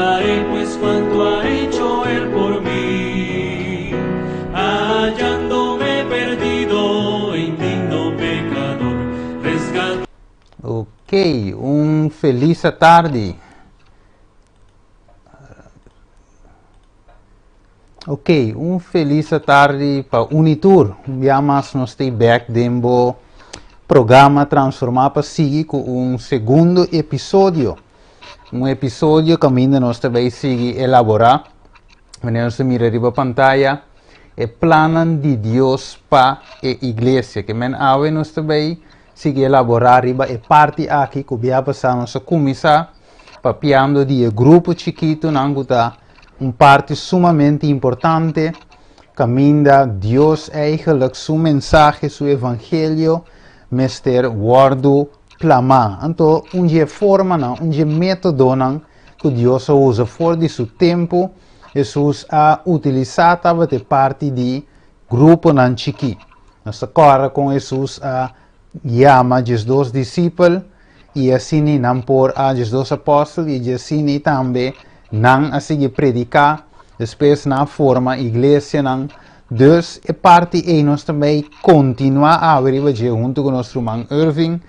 Contaré pues cuanto ha hecho él por mi, hallándome perdido, indigno pecador, rescató. Ok, un felis atardi. Ok, un felis atardi pa un i tur. Un bia mas nos ta bek den bo programa Transformá pa sigui ku un segundo episodio. Un episodio kaminda nos ta bai sigui elaborá, manera nos ta mira riba pantaya, e plannan di Dios pa e iglesia. Ke men awe nos ta bai sigui elaborá riba e parti aki ku bia pasá nos a kuminsá papiando di e grupo chikitunan ku ta un parti sumamente importante kaminda Dios eigenlijk su mensahe, su evangelio mester wòrdu plamá. Anto un dje formanan, un dje métodonan ku Dios a usa for di su tempu, Hesus a utilisá tabata e parti di gruponan chikí. Nos ta kòrda kon Hesus a yama 12 disipel i asina nan por a 12 apòstel i asina tambe nan a sigui prediká, despues nan a forma iglesianan. Dus e parti ei nos ta bai kontinuá awe riba dje huntu ku nos ruman Irving.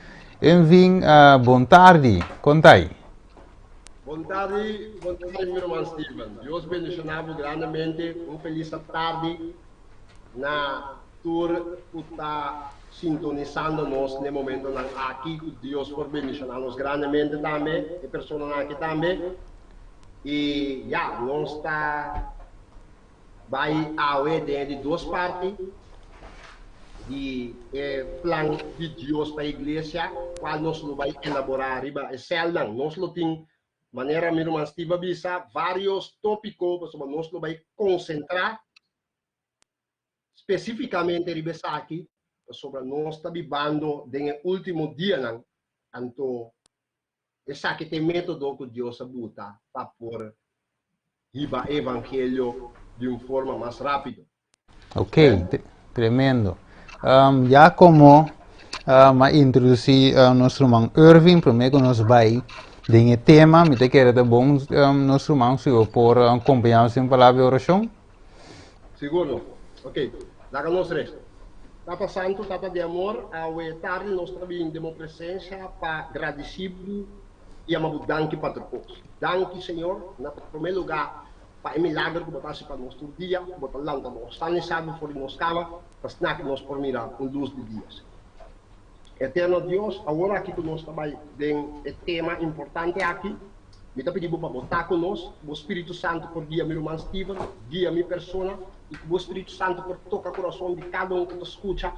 Irving, bon tardi, kon ta ei? Bon tardi, bon tardi mi ruman Steven. Dios bendishoná bo grandemente. Un felis tardi na tur ku ta sintonisando nos n'e momentonan aki. Ku Dios por bendishoná nos grandemente tambe, e personanan aki tambe. I ya, nos ta bai awe den e di dos parti di e plan di Dios pa iglesia, kual nos lo bai elaborá riba e sèlnan. Nos lo tin, manera mi ruman Steve a bisa, vários tópiko, pasobra nos lo bai konsentrá spesífikamente riba esaki, pasobra nos ta bibando den e último dianan, anto esaki ta e método ku Dios a buta pa por hiba e evangelio di un forma mas rápido. Ok, tremendo. Ya komo a introdusí nos ruman Irving, promé ku nos bai den e tema, mi ta kere ta bon nos ruman si bo por kompañá nos den un palabra di orashon. Sigur. Ok, laga nos resa. Tata Santu, Tata di amor, awe tardi nos ta bin den bo presensia pa gradisí bo i yama bo danki pa tur kos. Danki, Señor, na promé lugá pa e milager ku bo ta hasi pa nos tur dia, ku bo ta lanta nos san i salbu for di nos kama, pa asina ku nos por mira un lus di dia, Señor. Eterno Dios, awor aki ku nos ta bai den e tema importante aki, mi ta pidi bo pa bo ta ku nos, ku bo Spiritu Santu por guia mi ruman Steven, guia mi persona, i ku bo Spiritu Santu por toka kurason di kada un ku ta skucha,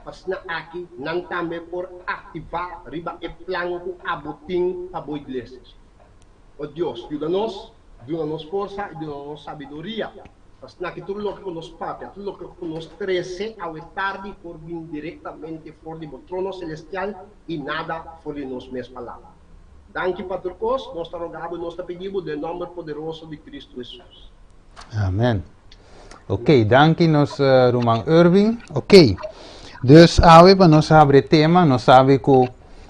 pa asina aki nan tambe por aktivá riba e plan ku abo tin pa bo iglesia. O Dios, yuda nos, duna nos forsa i duna nos sabiduria, pa asina ki tur loke ku nos papia, tur loke ku nos trese awe tardi por bin direktamente for di bo trono selestial i nada for di nos mes palabra. Danki pa tur kos, nos ta roga bo i nos ta pidi bo den nòmber poderoso di Kristu Hesus. Amen. Ok, danki nos ruman Irving. Ok, dus awe pa nos habri e tema, nos sabi ku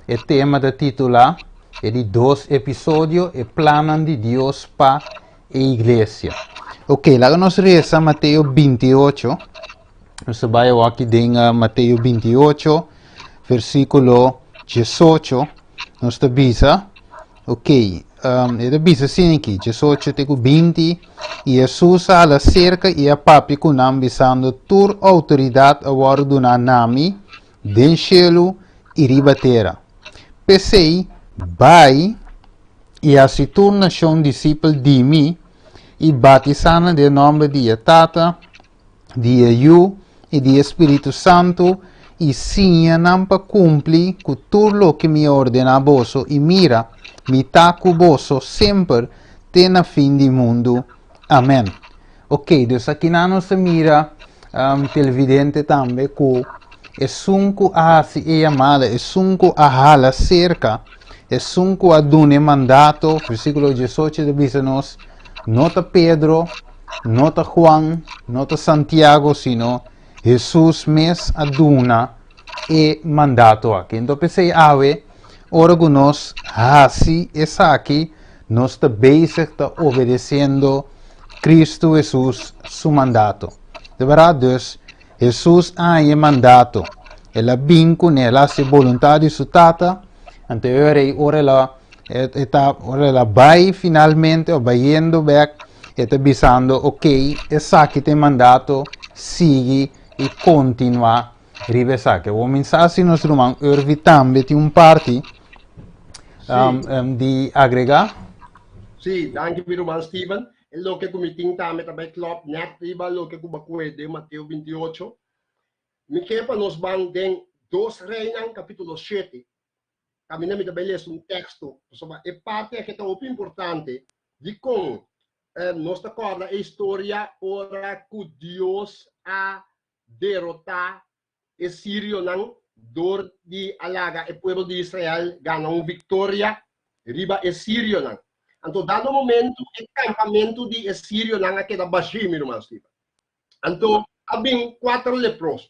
e tema ta titulá e di dos episodio, e plannan di Dios pa e iglesia. Ok, laga nos resa Mateo 28. Nos ta bai awaki den Mateo 28, versíkulo 18. Nos ta bisa, Ok, um, e ta bisa asina aki, 18 te ku 20, i Hesus a hala serka i a papia ku nan, bisando, Tur outoridat a wòrdu duná na mi den shelu i riba tera. P'esei, bai i hasi tur nashon disipel di mi, i batisá nan den nòmber di e Tata, di e Yu i di e Spiritu Santu, i siña nan pa kumpli ku tur loke mi a ordená boso, i mira, mi ta ku boso semper te na fin di mundu. Amèn. Ok, dus akinan nos ta mira, televidente tambe, ku esun ku a hasi e yamada, esun ku a hala serka, esun ku a duna e mandato, versíkulo 18 ta bisa nos, no ta Pedro, No ta Juan, no ta Santiago, sino Hesus mes a duna e mandato aki. Enton p'esei awe, ora ku nos hasi esaki, nos ta bezig ta obedeciendo Cristo Jesus su mandato. De berdad, dus, Jesus a haña e mandato. El a bin kuné, el a hasi boluntad di su Tata, anto e ora ei ora el a e ta ora el a bai finalmente o bayendo bek, e ta bisando, ok, esaki ta e mandato, sigui i kontinuá riba esaki. Awor mi sa si nos ruman Urvi tambe tin un parti di agregá. Sí, danki mi ruman Steven. E loke ku mi tin tambe ta bai klòp nèt riba loke ku bo a kohe den Mateo 28. Mi ke pa nos ban den Dos Reinan kapítulo shete. Kaminda mi ta bai lesa un teksto, pasobra e parti aki ta hopi importante. Dikon? Nos ta kòrda e historia ora ku Dios a derotá e sirionan dor di a laga e pueblo di Israel gana un viktoria riba e sirionan. Anto dado momentu e kampamentu di e sirionan a keda bashí, mi ruman Steven. Anto a bin kuater leproso.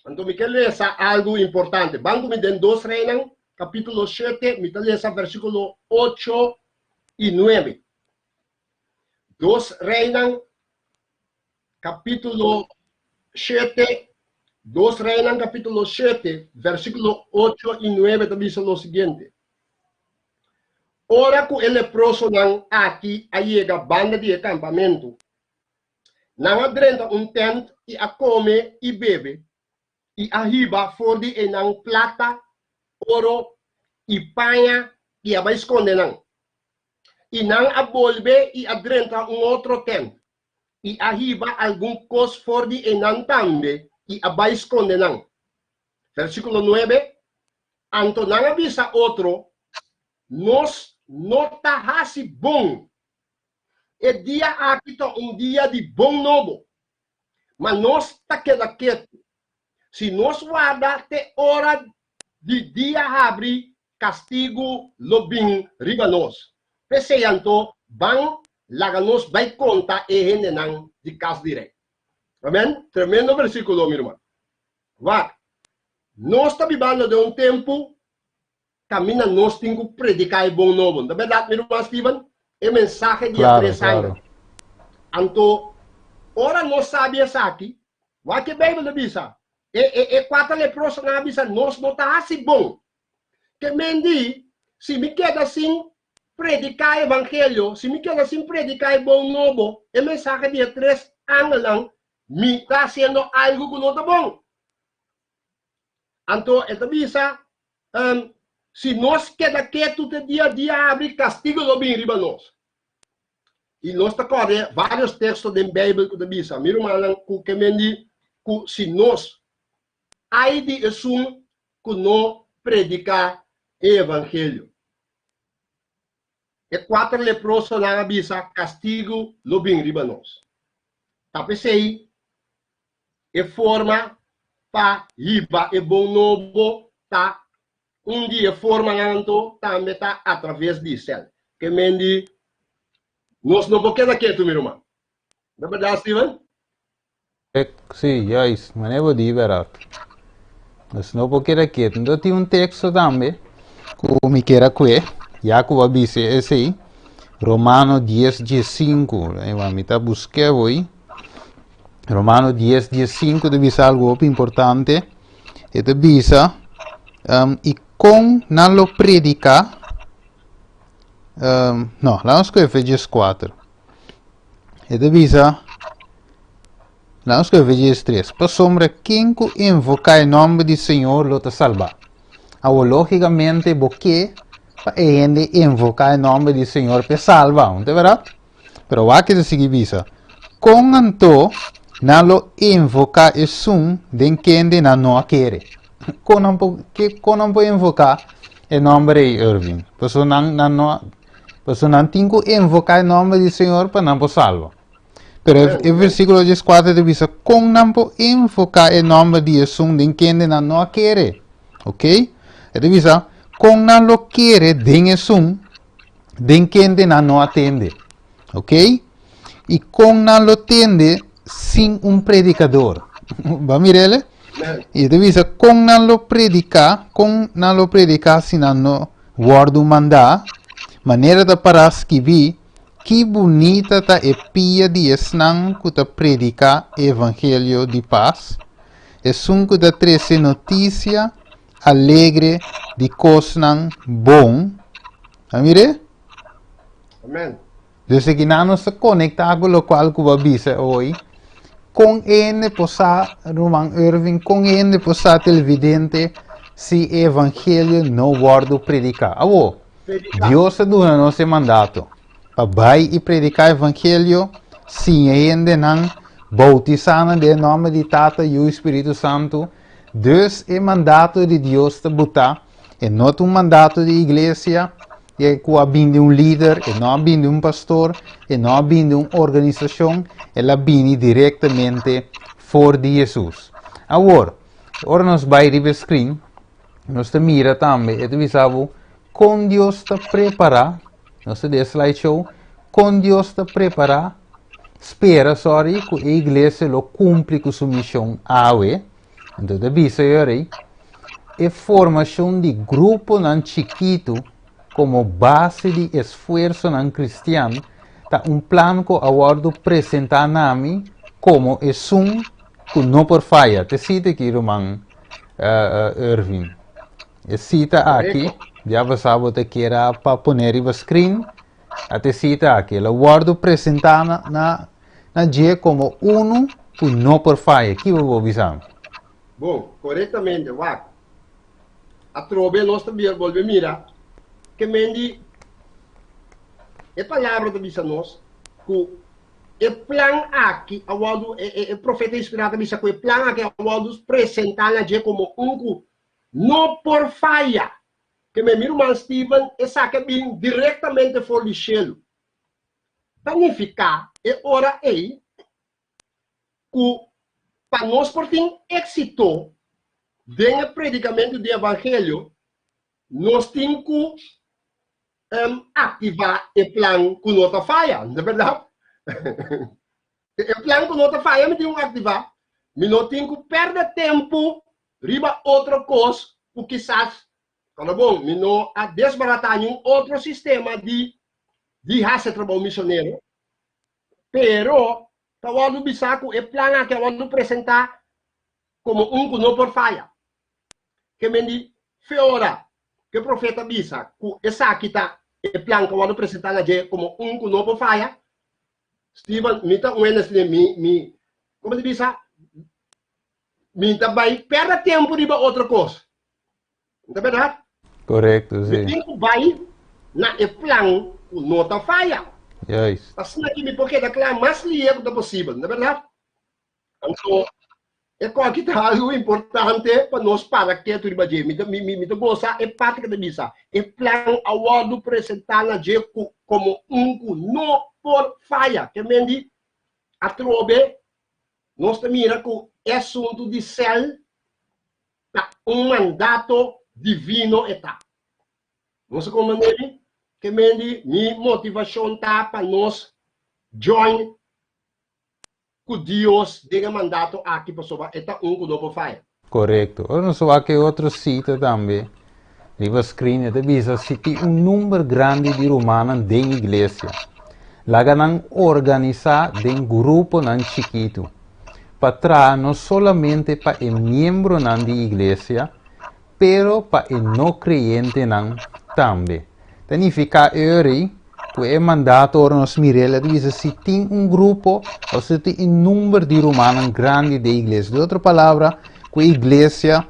Anto mi ke lesa algu importante. Ban ku mi den Dos Reinan, kapítulo shete, mi ta lesa versíkulo ocho i nuebe. Dos Reinan capítulo 7, Dos Reinan capítulo 7, versículo 8 y 9 ta bisa lo siguiente. Ora ku e leprosonan aki a yega banda di e kampamentu, nan a drenta un tent i a kome i bebe, i a hiba for di einan plata, oro i paña i a bai skonde nan. I nan a bolbe i a drenta un otro tent, i a hiba algun kos for di einan tambe i a bai skonde nan. Versíkulo nuebe, Anto nan a bisa otro, Nos no ta hasi bon. E dia aki ta un dia di bon nobo, ma nos ta keda ketu. Si nos warda te ora di dia habri, kastigu lo bin riba nos. P'esei anto, ban laga nos bai konta e hendenan di kas di rei. Amen. Tremendo versíkulo, mi ruman. Wak, nos ta bibando den un tempu kaminda nos tin ku prediká e bon nobo. No ta bèrdat, mi ruman Steven? E mensahe di e tres angel. Anto, ora nos sabi esaki, wak e Beibel ta bisa, E, e, e kuater leprosonan a bisa, Nos no ta hasi bon. Ke men di, si mi keda sin prediká e evangelio, si mi keda sin prediká e bon nobo, e mensahe di e tres angelnan, mi ta hasiendo algu ku no ta bon. Anto e ta bisa, um, si nos keda ketu te dia dia habri, kastigo lo bin riba nos. I nos ta kòrda vários teksto den Beibel ku ta bisa, mi rumannan, ku ke men di ku si nos ai di esun ku no prediká e evangelio. E kuater leprosonan a bisa, Kastigu lo bin riba nos. Ta p'esei e forma pa hiba e bon nobo ta Un di e formanan anto tambe ta atraves di sèl. Ke men di nos no por keda ketu, mi ruman. No bèrdat, Steven? Sí, juist. Manera bo di bèrdat. Nos no por keda ketu. Anto tin un teksto tambe ku mi kier a kue, ya ku bo a bisa esei, Romano dies diesinku. Mi ta busk'é awor. Romano dies diesinku ta bisa algu hopi importante. E ta bisa, um, i kon nan lo prediká? Um, no, laat nos skohe Efesios 4. E ta bisa, laat nos skohe Efesios 3. Pasobra ken ku invoká e nòmber di Señor lo ta salbá. Awor, lógikamente, bo ke pa e hende invoká e nòmber di Señor p'e salba, no ta bèrdat? Pero wak e ta sigui bisa, Kon anto nan lo invoká esun den kende nan no a kere? Kon nan por, ke, kon nan por invoká e nòmber ei, Irving? Pasobra nan, nan no, pasobra nan tin ku invoká e nòmber di Señor pa nan por salba. Pero e, e versíkulo dieskuater ta bisa, Kon nan por invoká e nòmber di esun den kende nan no a kere? Ok? E ta bisa, Kon nan lo kere den esun Den kende nan no a tende. Ok? I kon nan lo tende sin un predikador? Ba mirele? I ta bisa kon nan lo prediká, kon nan lo prediká si nan no wòrdu mandá? Manera ta pará skibí, Ki bunita ta e pia di esnan ku ta prediká e evangelio di pas, esun ku ta trese notisia alegre di kosnan bon. A mir'é? Amen. Dus akinan nos ta konektá ku lokual ku bo a bisa hoy. Kon hende por sa, ruman Irving, kon hende por sa televidente si e evangelio no wòrdu prediká? Awor, Dios a duna nos e mandato pa bai i prediká evangelio, siña hendenan, boutisá nan den e nòmber di Tata, Yu i Spiritu Santu. Dus e mandato di Dios ta butá, e no ta un mandato di iglesia e ku a bini di un lider, e no a bini di un pastor, e no a bini di un organisashon, el a bini direktamente for di Hesus. Awor, ora nos bai riba e screen, Nos ta mira tambe, e ta bisa bo kon Dios ta prepará, nos ta den slideshow, kon Dios ta prepará, spera, sorry, ku e iglesia lo kumpli ku su mishon awe. Anto ta bisa yori, e formashon di gruponan chikitu komo base di esfuersonan kristian ta un plan ku a wòrdu presentá na mi komo esun ku no por faya. Te sita aki, ruman. Irving. E cita aki, ya basa bo ta kier pa pone riba screen, at e cita aki. El a wordo presenta na, na, na dje como uno cu no por faya. Kico bo bisa? Bon, korektamente, wak. Atrobe nos ta bira bolbe mira ke men di e palabra ta bisa nos ku E plan aki a wòrdu, e profeta inspirá ta bisa ku e plan aki a wòrdu presentá na dje komo un ku no por faya. Ke men, mi ruman Steven, esaki a bin direktamente for di shelu. Ta nifiká e ora ei ku pa nos por tin éksito den e predikamentu di evangelio, nos tin ku aktivá e plan ku no ta faya, no ta bèrdat? E plan ku no ta faya mi tin ku aktivá. Mi no tin ku pèrdè tempu riba otro kos ku kisas, kòrda bon, mi no a desbaratá niun otro sistema di di hasi e trabou misionero, pero ta wòrdu bisá ku e plan aki a wòrdu presentá komo un ku no por faya. Ke men di fe ora ku e profeta bisa ku esaki ta e plan ku a wòrdu presentá na dje komo un ku no por faya, Steven, mi ta un hende asina, mi, mi, komo ta bisa, mi ta bai pèrdè tempu riba otro kos. No ta bèrdat? Korekto, Mi si. tin ku bai na e plan ku no ta faya. Juist. Asina ki mi por keda kla mas lihe ku ta posibel, no ta bèrdat? Anto, e koki ta algu importante pa nos para ketu riba dje. Mi ta, mi, mi ta gosa e parti ku ta bisa, e plan a wòrdu presentá na dje ku komo un ku no por faya. Ke men di, atrobe nos ta mira ku e asuntu di sèl ta un mandato divino e ta. Nos a komprendé mi? Ke men di, mi motivashon ta pa nos join ku Dios den e mandato aki pasobra e ta un ku no por faya. Korekto. Ora nos wak e otro sita tambe riba screen e ta bisa si tin un number grandi di rumannan den iglesia, laga nan organisá den gruponan chikitu pa traha no solamente pa e miembronan di iglesia pero pa e no kreyentenan tambe. Ta nifiká eri ku e mandato ora nos mir'el a ta bisa si tin un grupo òf si tin un number di rumannan grandi den iglesia. Den otro palabra, ku e iglesia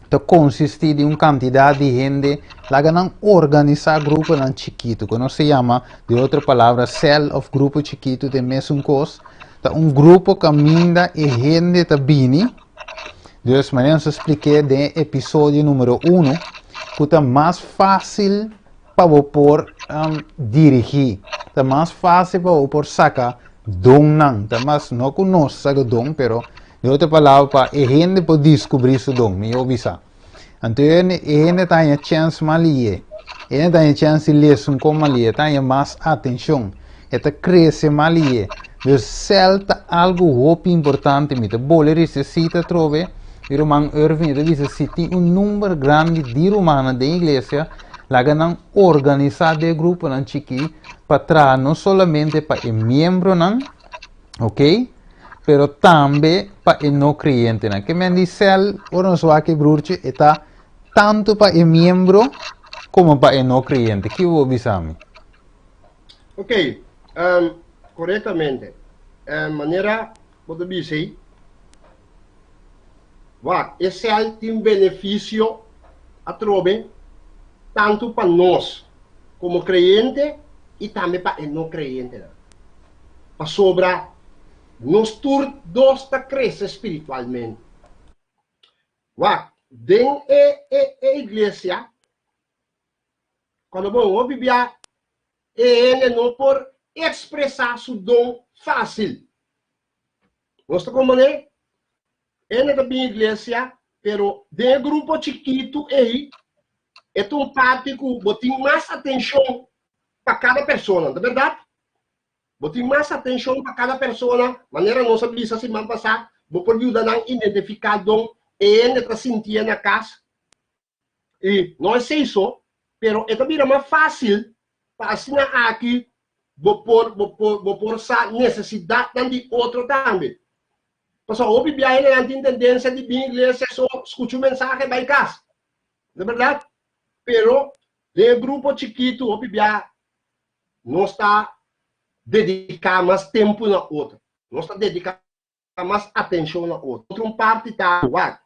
ta konsistí di un kantidat di hende, laga nan organisá gruponan chikitu, ku nos ta yama den otro palabra sèl òf grupo chikitu ta e mesun kos, ta un grupo kaminda e hende ta bini. Dus manera nos a splik'é den e episodio numero uno, ku ta mas fásil pa bo por um, dirigí, ta mas fásil pa bo por saka donnan, ta mas, no ku nos saka don, pero de otro palabra pa e hende por diskubrí su don, mihó bisá. Anto e hende ta haña chèns mas lié, e hende ta haña chèns di lesa un kon mas lié, e ta haña mas atenshon, e ta krese mas lié. Dus sèl ta algu hopi importante. Mi ta bole risa e sita atrobe di ruman Irving, e ta bisa si tin un number grandi di rumannan den iglesia, Laga nan organisá den gruponan chikí pa traha no solamente pa e miembronan, ok, pero tambe pa e no kreyentenan. Ke men di sèl, ora nos wak e broertje, e ta tantu pa e miembro komo pa e no kreyente. Ki bo bisa mi? Ok, korektamente. Manera bo ta bisa ei, wak, e sèl tin benefisio atrobe tantu pa nos komo kreyente i tambe pa e no kreyentenan. Pasobra nos tur dos ta krese spiritualmente. Wak, den e e e iglesia, cuando bo hopi bia e hende no por expresa su don facil. Nos ta comprende? Hende ta bin iglesia, pero den e grupo chikitu ei, e ta un parti cu bo tin mas atencion pa cada persona, ta berdad? Bo tin mas atenshon pa kada persona, manera nos a bisa siman pasá, bo por yuda nan identifiká don e hende ta sintié na kas. I no esei so, pero e ta bira mas fásil pa asina aki bo por bo por bo por sa nesesidatnan di otro tambe. Pasobra hopi bia hendenan tin tendensia di bin iglesia so skucha un mensahe bai kas. No bèrdat? Pero den e grupo chikitu hopi bia Nos ta dediká mas tempu na otro. Nos ta dediká mas atenshon na otro. Otro un parti ta wak.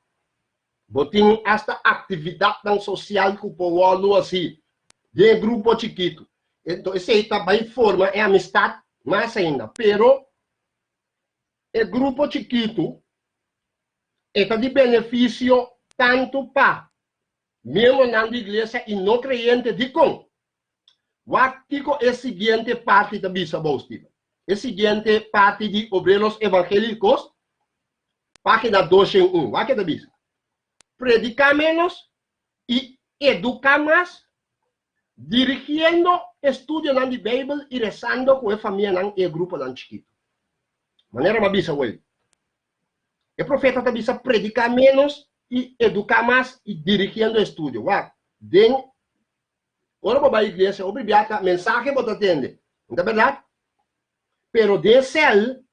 Bo tin asta aktividatnan sosial ku por wòrdu hasi den e grupo chikitu. Enton esei ta bai forma e amistat mas ainda. Pero e grupo chikitu e ta di benefisio tantu pa miembronan di iglesia i no kreyente. Dikon? Wak kiko e siguiente parti ta bisa bo, Steven. E siguiente parti di Obreros Evangélicos, página 201. Wak ke ta bisa. Prediká ménos i eduká mas, dirigiendo estudionan di Beibel i resando ku e famianan i e gruponan chikitu. Manera mi a bisa wei. E profeta ta bisa prediká ménos i eduká mas i dirigiendo estudio. Wak, den Ora bo bai iglesia hopi bia ta mensahe bo ta tende, no ta berdad? Pero den sel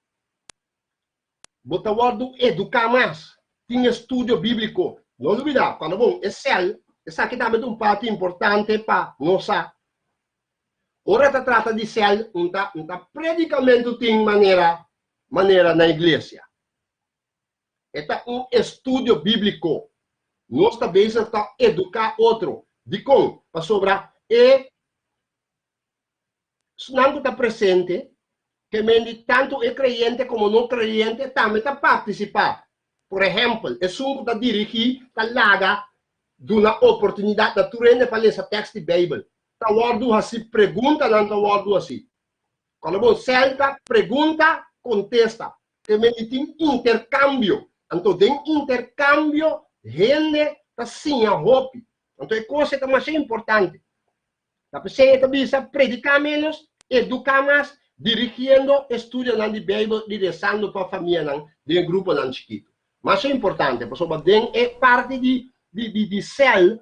bo ta wordu educa mas, tin estudio biblico. No lubida, cuando bon e sel, esaki tambe ta un parti importante pa nos sa. Ora ta trata di sel, un ta un ta predicamento tin manera manera na iglesia. E ta un estudio bíbliko. Nos ta bezig ta eduká otro. Dikon? Pasobra e esnan ku ta presente, ke men di tantu e kreyente komo no kreyente tambe ta partisipá. Por ehèmpel, esun ku ta dirigí ta laga duna oportunidat na tur hende pa lesa tèks di Beibel. Ta wòrdu hasí preguntanan ta wòrdu hasí. Kòrda bon, sèl ta pregunta, kontesta. Te men di tin interkambio. Anto den interkambio hende ta siña hopi. Anto e kos ei ta masha importante. Ta p'esei e ta bisa prediká ménos, eduká mas, dirigiendo estudionan di Beibel i resando pa famianan den gruponan chikitu. Masha importante, pasobra den e parti di di di sèl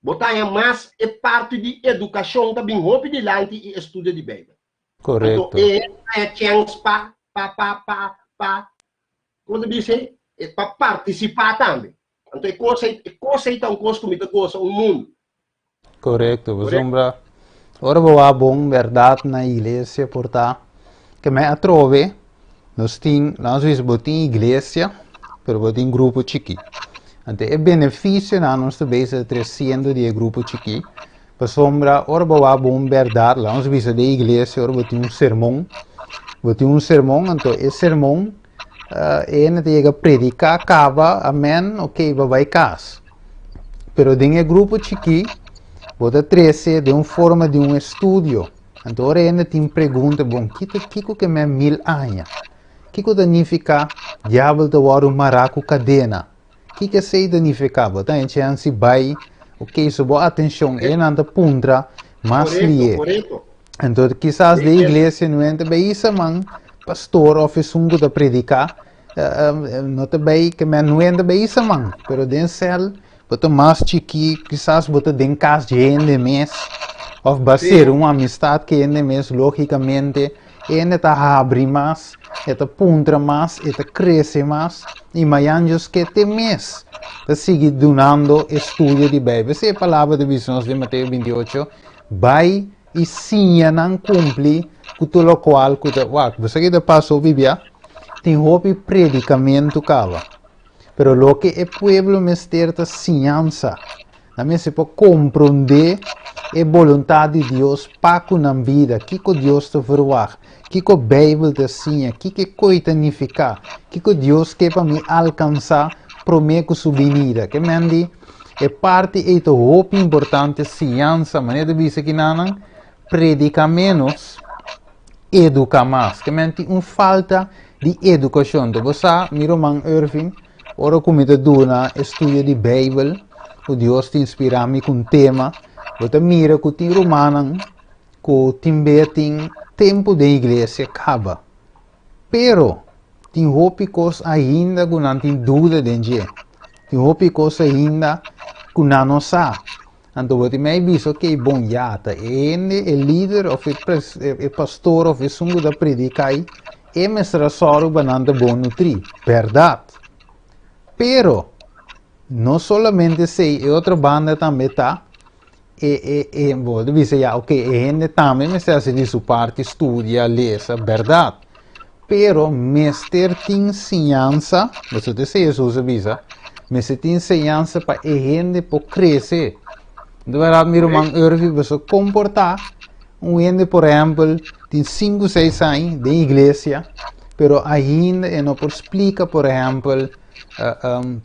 bo ta haña mas e parti di edukashon ta bin hopi dilanti i estudio di Beibel. Korekto. Anto e haya chèns pa, pa, pa, pa, pa, komo ta bisa ei? E pa partisipá tambe. Anto e kos ei, e kos ei ta un kos ku mi ta gosa un mundu. Korekto, pasobra ora bo wak bon bèrdat na iglesia por ta ke men atrobe nos tin, laga nos bisa bo tin iglesia pero bo tin grupo chikí. Anto e benefisionan nos ta bezig ta tresiendo di e grupo chikí Pasobra ora bo wak bon bèrdat, laga nos bisa den iglesia ora bo tin un sermon, bo tin un sermon, anto e sermon e hende ta yega prediká kaba, amèn, ok, bo bai kas. Pero den e grupo chikí, bo ta trese den un forma di un estudio. Anto ora e hende tin pregunta, bon, kiko kiko ke men mil aña? Kiko ta nifiká diabel ta wòrdu mará ku kadena? Kiko esei ta nifiká? Bo ta hende chèns di bai, ok, so bo atenshon, e nan ta puntra mas lié. Anto kisas den iglesia no hende ta bai isa man pastor òf esun ku ta prediká, no ta bai, ke men no hende ta bai isa man, pero den sèl. Bo ta mas chikí, kisas bo ta den kas dje hende mes, òf bo a sera un amistat ku hende mes, lógikamente e hende ta habri mas, e ta puntra mas, e ta krese mas, i mañan Dios ke te mes ta sigui dunando e studio di Beibel. Esei e palabra ta bisa nos den Mateo 28, Bai i siña nan kumpli ku tur lokual ku ta. Wak, bo sa ke ta pasa hopi bia? Tin hopi predikamentu kaba. Pero loke e pueblo mester ta siñansa. Nan mester por komprondé e boluntat di Dios pa ku nan bida, kiko Dios ta verwagt, kiko Beibel ta siña, kiko e koi ta nifiká, kiko Dios ke pa mi alkansá promé ku su binida. Ke men di, e parti ei ta hopi importante, siñansa, manera ta bisa kinanan, prediká ménos, eduká mas. Ke men tin un falta di edukashon. Bo sa, mi ruman Irving, ora ku mi ta duna estudio di Beibel, ku Dios ta inspirá mi ku un tema, bo ta mira ku tin rumannan ku tin be tin tempu den iglesia kaba. Pero, tin hopi kos ainda ku nan tin duda den dje. Tin hopi kos ainda ku nan no sa. Anto bo tin mei bisa, ok, bon, ya, ta e hende, e lider of e, pres, e, e pastor of esun ku ta prediká ei, e mester a sòru pa nan ta bon nutrí. Bèrdat. Pero, no solamente esei, e otro banda tambe ta, e, e, e, bo ta bisa ya, ok, e hende tambe mester hasi di su parti, studia, lesa, bèrdat. Pero mester tin siñansa, boso ta esei Hesus a bisa, mester tin siñansa pa e hende por krese. Di bèrdat mi ruman Urvi, boso komportá un hende por ehèmpel tin sinku seis aña den iglesia, pero ainda e no por splika por ehèmpel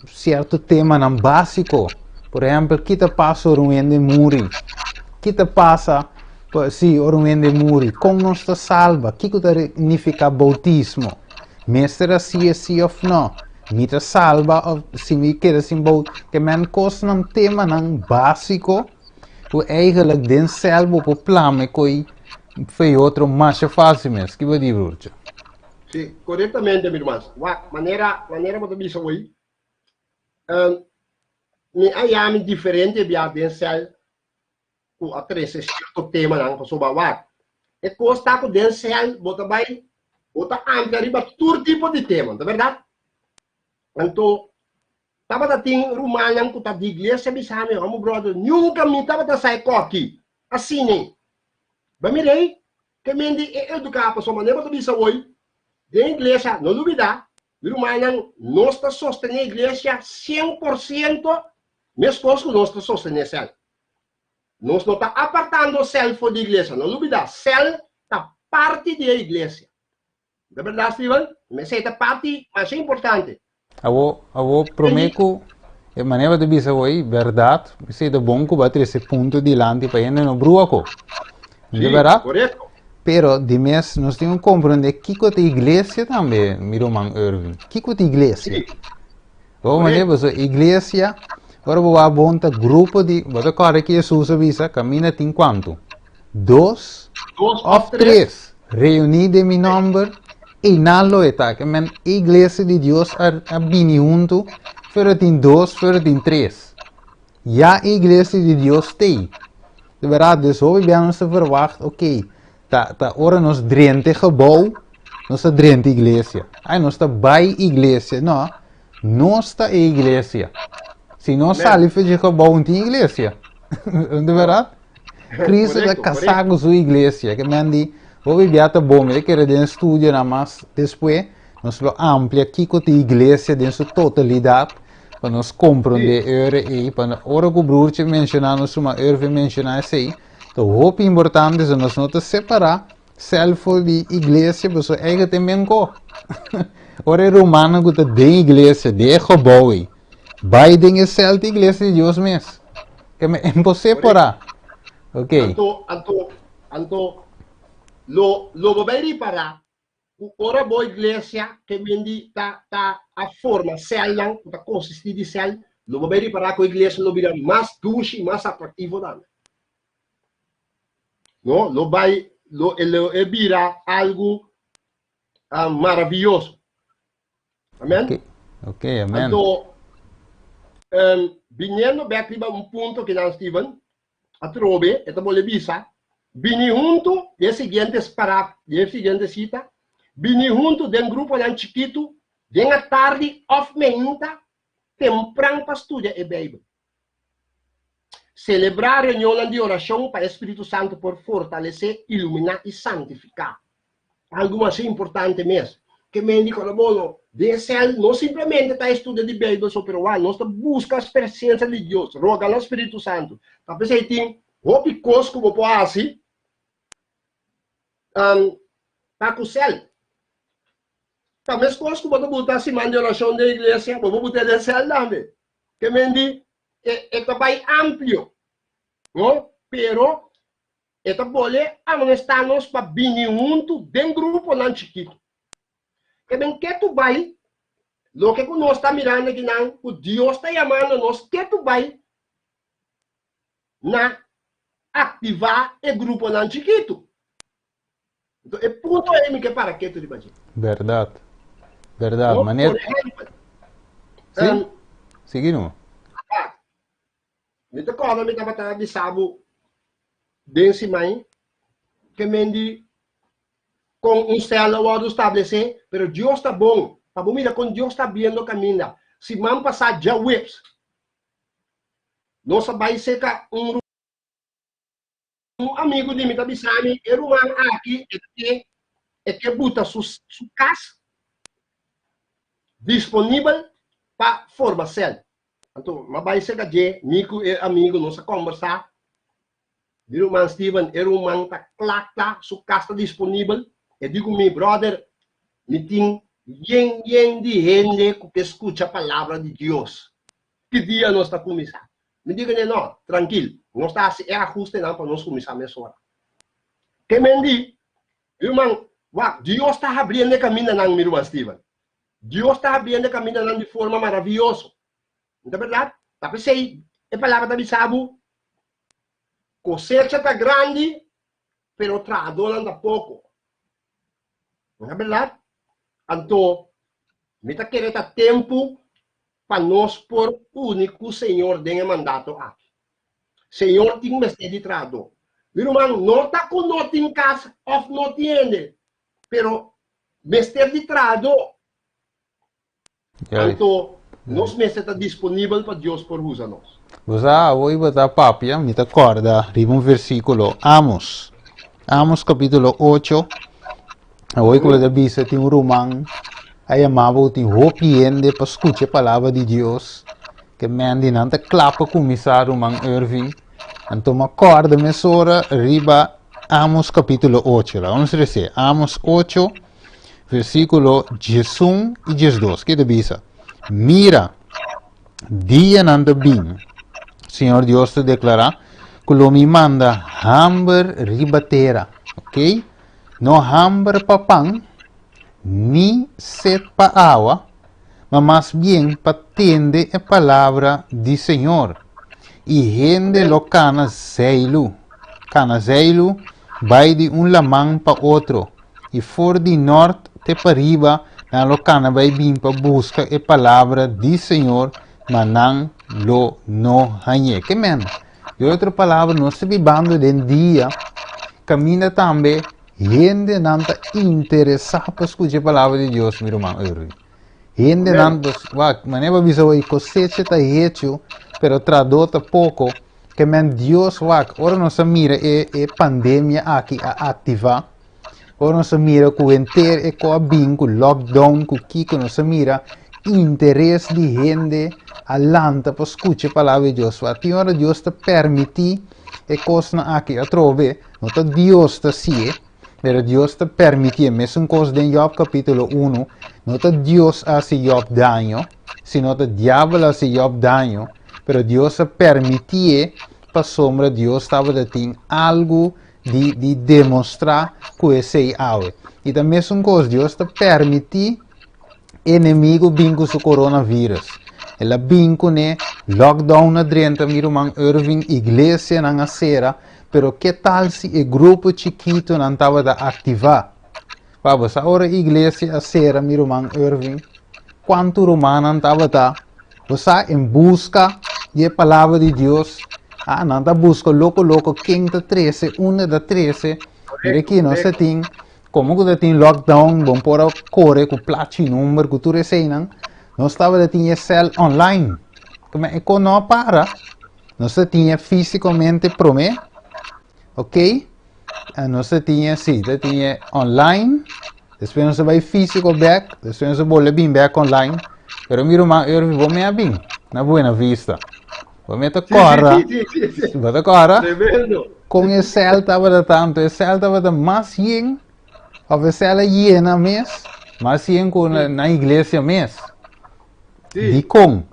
sierto temanan básiko. Por ehèmpel, ki ta pasa ora un hende muri? Ki ta pasa Si, ora un hende muri, kon nos ta salba? Kiko ta nifiká boutismo? Mester hasié sí òf nò? Mi ta salba òf si mi keda sin bout? Ke men kosnan, temanan básiko ku eigenlijk den sèl bo por plama e koi fe e otro masha fásil mes. Ki bo di, broertje? Sí, korektamente, mi ruman. Wak, manera, manera bo ta bisa hoy, mi a yami diferente bia den sèl ku a trese sierto temanan pasobra wak e kos ta ku den sèl bo ta bai bo ta amplia riba tur tipo di tema, ta bèrdat? Anto tabata tin rumannan ku ta di iglesia bisa mi, Homo brother, nunka mi tabata sa e koki asina. Ba mira ei, ke men di e eduká pasobra manera bo ta bisa woi den iglesia no lubidá mi rumannan nos ta sostené iglesia 100% meskos ku nos ta sostené sèl. Nos no ta apartando sèl for di iglesia. No lubidá, sèl ta parti di e iglesia. Ta bèrdat, Steven? Esei ta parti masha importante. Awor, awor promé ku e manera bo ta bisa awor ei, bèrdat, esei ta bon ku bo a trese punto dilanti pa hende no brua ku. No ta bèrdat? Korekto. Pero di mes nos tin ku komprondé kiko ta iglesia tambe, mi ruman Irving. Kiko ta iglesia? Sí. Bo manera pasobra iglesia, ora bo wak bon ta grupo di, bo ta kòrda ki Hesus a bisa, kaminda tin kuantu? Dos òf tres reuní den mi nòmber, einan lo e ta. Ke men iglesia di Dios a a bini huntu, fuera tin dos, fuera tin tres. Ya e iglesia di Dios t'ei. Di bèrdat, dus hopi bia nos ta verwagt, oké, Ta ta ora nos drenta e gebou, nos ta drenta iglesia. Ai, nos ta bai iglesia. No, nos ta e iglesia. Si nos sali for di gebou, no tin iglesia. De verdad? Cristo ta casá cu su iglesia. Ke men di, hopi bia ta bon, mi ta kere den studio na mas despues, nos lo amplia kiko ta iglesia den su totalidad, pa nos comprende ora ei, pa ora cu broertje menciona, nos suma Irving menciona esei, Ta hopi importante so nos no ta separá sèl for di iglesia pasobra eigen ta e men ko. Ora e rumannan ku ta den iglesia, den e gebou ei, bai den e sèl ta iglesia di Dios mes. Ke men e por separá. Ok. Anto, anto, anto, lo, lo bo bai ripará ku ora bo iglesia ke men di ta, ta a forma sèlnan ku ta konsistí di sèl, lo bo bai ripará ku e iglesia lo bira mas dushi, mas atraktivo tambe. No, lo bai, lo, e lo e bira algu ah, maravioso. Amen? Ok, ok, amen. Anto, Biniendo bek riba un punto kinan Steven atrobe e ta bolbe bisa, Bini huntu den e siguiente den e siguiente sita, bini huntu den gruponan chikitu den atardi òf meinta tempran pa studia e Beibel. Selebrá reunionnan di orashon pa e Spiritu Santu por fortalesé, iluminá i santifiká. Algu masha importante mes. Ke men di kòrda bo no, den e sèl no simplemente ta estudia di Beibel so, pero wak nos ta buska presensia di Dios, roga na Spiritu Santu. Ta p'esei tin hopi kos ku bo por hasi pa ku sèl. Ta meskos ku bo ta buta siman di orashon den iglesia, bo por buta den sèl tambe. Ke men di e ta bai amplio, no? Pero e ta bole amonestá nos pa bini huntu den gruponan chikitu. Ke men ketu bai, loke ku nos ta mirando akinan, ku Dios ta yamando nos ketu bai na aktivá e gruponan chikitu. Enton e punto ei mi ke para ketu riba dje. Bèrdat. Bèrdat. No? Manera. Por ehèmpel, Sí? um, Sigui numa. ah, mi ta kòrda mi tabata bisa bo den siman ke men di kon un sèl a wòrdu stablesé, pero Dios ta bon. Pa bo mira kon Dios ta abriendo kaminda. Siman pasá djaweps nos a bai serka un Un amigu di mi ta bisa mi, e ruman aki e ke e ke buta su su kas disponibel pa forma sèl. Anto m'a bai serka dje, mi ku e amigu nos a kòmbersá. Mi ruman Steven, e ruman ta kla kla, su kas ta disponibel. E di ku mi, Bròder, mi tin yen yen di hende ku ke skucha palabra di Dios. Ki dia nos ta kuminsá? Mi di kuné, No, trankil, nos ta hasi e ahustenan pa nos kuminsá mesora. Ke men di, Ruman, wak, Dios ta habriendo e kamindanan, mi ruman Steven. Dios ta habriendo e kamindanan di forma maravioso. No ta bèrdat? Ta p'esei e palabra ta bisa bo, Kosecha ta grandi, pero trahadónan ta poko. No ta bèrdat? Anto, mi ta kere ta tempu pa nos por uni ku Señor den e mandato aki. Señor tin mester di trahadó. Mi ruman, no ta ku no tin kas òf no tin hende, pero mester di trahadó. Anto, nos mester ta disponibel pa Dios por usa nos. Bo sa, awor i bo ta papia, mi ta kòrda riba un versíkulo, Amos. Amos kapítulo 8. Awor ku bo ta bisa tin un ruman a yama bo ku tin hopi hende pa skucha e palabra di Dios, ke men di nan ta kla pa kuminsá, ruman Irving. Anto mi a kòrda mesora riba Amos kapítulo 8. Laga nos resé. Amos 8. Versíkulo 11 i 12, ke ta bisa, Mira, dianan ta bin, Señor Dios ta deklará, ku lo mi manda hamber riba tera. Ok? No hamber pa pan, ni set pa awa, ma mas bien pa tende e palabra di Señor. I hende lo kana zeilu, kana zeilu bai di un laman pa otro, i for di nort te pariba nan lo kana bai bin pa buska e palabra di Señor, ma nan lo no hañ'é. Ke men? Di otro palabra, nos ta bibando den dia kaminda tambe hendenan ta interesá pa skucha e palabra di Dios, mi ruman Irving. Hendenan, wak, manera bo a bisa hoy, kosecha ta hecho, pero tradó ta poko. Ke men Dios wak, ora nos a mira e, e pandemia aki a aktivá, ora nos a mira ku henter e ko a bin ku lockdown, ku kiko, nos a mira interes di hende a lanta pa skucha e palabra di Dios. Wak, tin ora Dios ta permití e kosnan aki atrobe, no ta Dios ta hasié, pero Dios ta permitié. Mesun kos den Job kapítulo unu, no ta Dios a hasi Job daño, sino ta diabel a hasi Job daño, Pero Dios a permitié pasobra Dios tabata tin algu di, di demostrá ku esei awe. I ta mesun kos, Dios ta permití enemigu bin ku su coronavirus. El a bin kuné, lockdown a drenta, mi ruman Irving, iglesianan a sera, pero ke tal si e grupo chikitonan tabata aktivá? Pablo sa ora iglesia a sera mi ruman Irving, kuantu rumannan tabata, bo sa, en buska di e palabra di Dios. Ah, nan ta buska loko loko ken ta trese, unda ta trese. Mira aki nos ta tin, komo ku ta tin lockdown, bon por a kore ku plachi number, ku tur eseinan. Nos tabata tin e cel online. Kuma e kon no a para. Nos ta tin e físikamente promé. Ok? Nos ta tin e, sí, ta tin e online. Despues nos ta bai físiko bèk. Despues nos ta bolbe bin bèk online. Pero mi ruman Irving, bo me a bin na Buena Vista. Bo me ta kòrda. Bo ta kòrda? Tremendo. Kon e sèl tabata tantu? E sèl tabata mas yen, òf e sèl a yena mes, mas yen ku na iglesia mes. Dikon?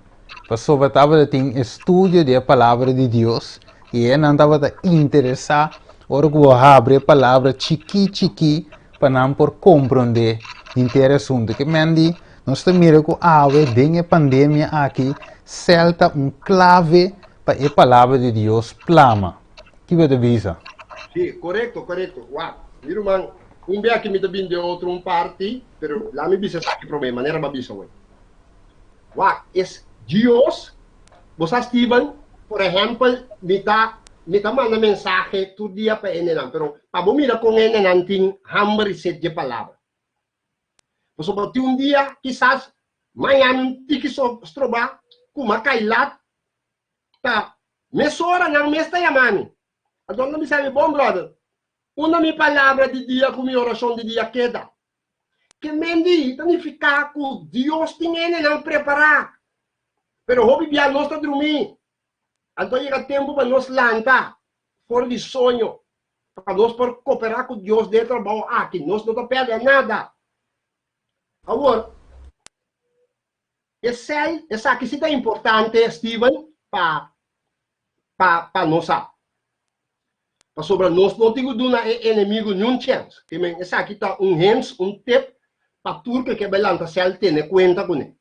Pasobra tabata tin estudio di e Palabra di Dios i e nan tabata interesá ora ku bo habri e Palabra chikí chikí pa nan por komprondé henter e asuntu. Ke men di nos ta mira ku awe den e pandemia aki sèl ta un klave pa e Palabra di Dios plama. Ki bo ta bisa? Sí, korekto, korekto. Wak, mi ruman, un bia aki mi ta bin den otro un parti, pero laat mi bisa esaki promé, manera bo a bisa hoy. Wak, es Dios, bo sa Steven, por ehempel, mi ta mi ta manda mensahe tur dia pa hendenan, pero pa bo mira kon hendenan tin hamber i set dje palabra. Pasobra tin un dia kisas mañana un tiki so stroba ku m'a kai lat, ta mesora nan mes ta yama mi. Anto nan bisa mi, Bon brother, unda mi palabra di dia ku mi orashon di dia keda? Ke mendi ta nifiká ku Dios tin hendenan prepará. Pero hopi bia nos ta drumí. Anto a yega tempu pa nos lanta for di soño, pa nos por koperá ku Dios den e trabou aki. Nos no ta pèrdè nada. Awor, esei, esaki si ta importante, Steven, pa pa pa nos sa. Pasobra nos no tin ku duna e enemigu niun chèns. Ke men esaki ta un hens, un tip pa tur ku ke bai lanta sèl tene kuenta kuné.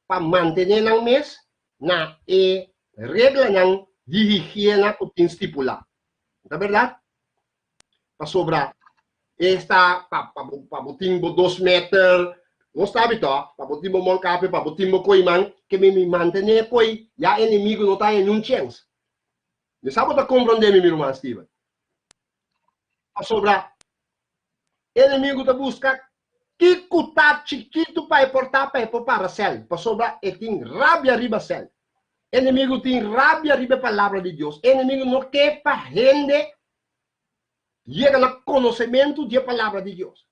Pa mantené nan mes na e reglanan di higiena ku tin stipulá. No ta bèrdat? Pasobra esta pa pa bo pa bo tin bo dos meter, no sabi tò, pa bo tin bo mòlkape, pa bo tin bo koiman, ke men mi mantené koi ya enemigu no ta haña niun chèns. Mi sa bo ta komprondé mi, mi ruman Steven. Pasobra enemigu ta buska kiko ta chikitu pa e por ta pa e por para sèl, pasobra e tin rabia riba sèl. Enemigu tin rabia riba e palabra di Dios. Enemigu no ke pa hende yega na konosementu di e palabra di Dios.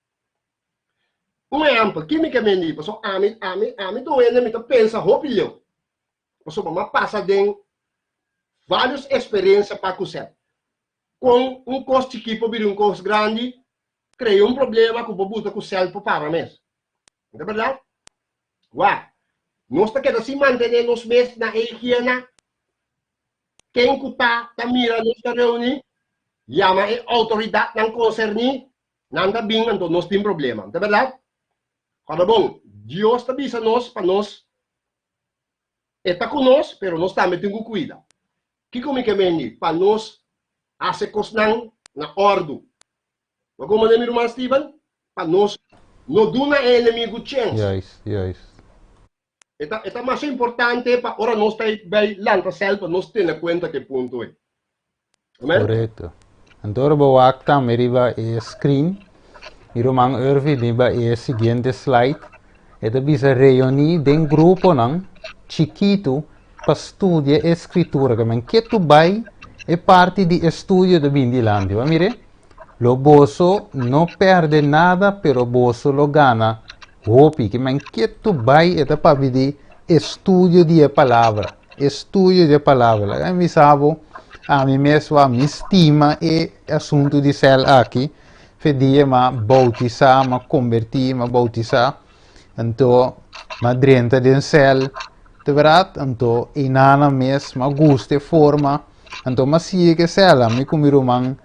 Un ehèmpel, ki mi ke mendi? Pasobra ami, ami, ami ta un hende mi ta pensa hopi leu. Pasobra mi a pasa den vários eksperensia pa ku sèt. Kon un kos chikí por bira un kos grandi, krea un problema ku bo buta ku sèl por para mes. No ta bèrdat? Wak, nos ta keda sin mantené nos mes na e higiena. Ken ku ta ta mira nos ta reuní, yama e outoridatnan konserní, nan ta bin, anto nos tin problema. No ta bèrdat? Kòrda bon, Dios ta bisa nos pa nos E ta ku nos, pero nos tambe tin ku kuida. Kiko mi ke mendi? Pa nos hasi kosnan na òrdu. Bo komprendé mi, ruman Steven? Pa nos no duna e enemigu chèns. Juist, juist. E ta, e ta masha importante pa ora nos ta bai lanta sèl pa nos tene kuenta ku e punto ei. Amen? Korekto. Anto ora bo wak tambe riba e screen, mi ruman Irving riba e siguiente slide, e ta bisa reuní den gruponan chikitu pa studia e Skritura. Ke men ke tu bai e parti di estudio ta bin dilanti. Bo a mira? Lo boso no perde nada, pero boso lo gana hopi. Ke men ke tu bai e ta papia di estudio di e palabra. Estudio di e palabra. Laga mi bisa bo, ami mes wak mi stima e asuntu di sèl aki. Fe dia m'a boutisá, m'a kombertí, m'a boutisá. Anto m'a drenta den sèl. Ta bèrdat? Anto einana mes m'a gusta e forma. Anto m'a sigui ku e sèl. Ami ku mi ruman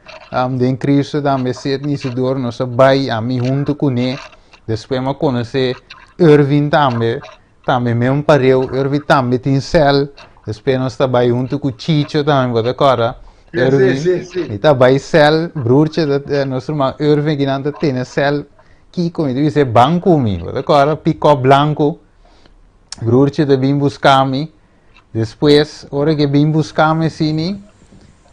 den Cristo tambe Sidney Isidoro nos a bai ami huntu kuné. Despues m'a konosé Irving tambe. Tambe meun pareu, Irvy tambe tin sèl. Despues nos ta bai huntu ku Chicho tambe, bo ta kòrda? Irvy, Sí, sí, sí. mi ta bai sèl, broertje, ta, nos ruman Irvy akinan ta tene sèl. Kiko, mi ta bisa e ban ku mi, bo ta kòrda? Pikòp blanku. Broertje ta bin buska mi. Despues, ora ku e bin buska mi asina,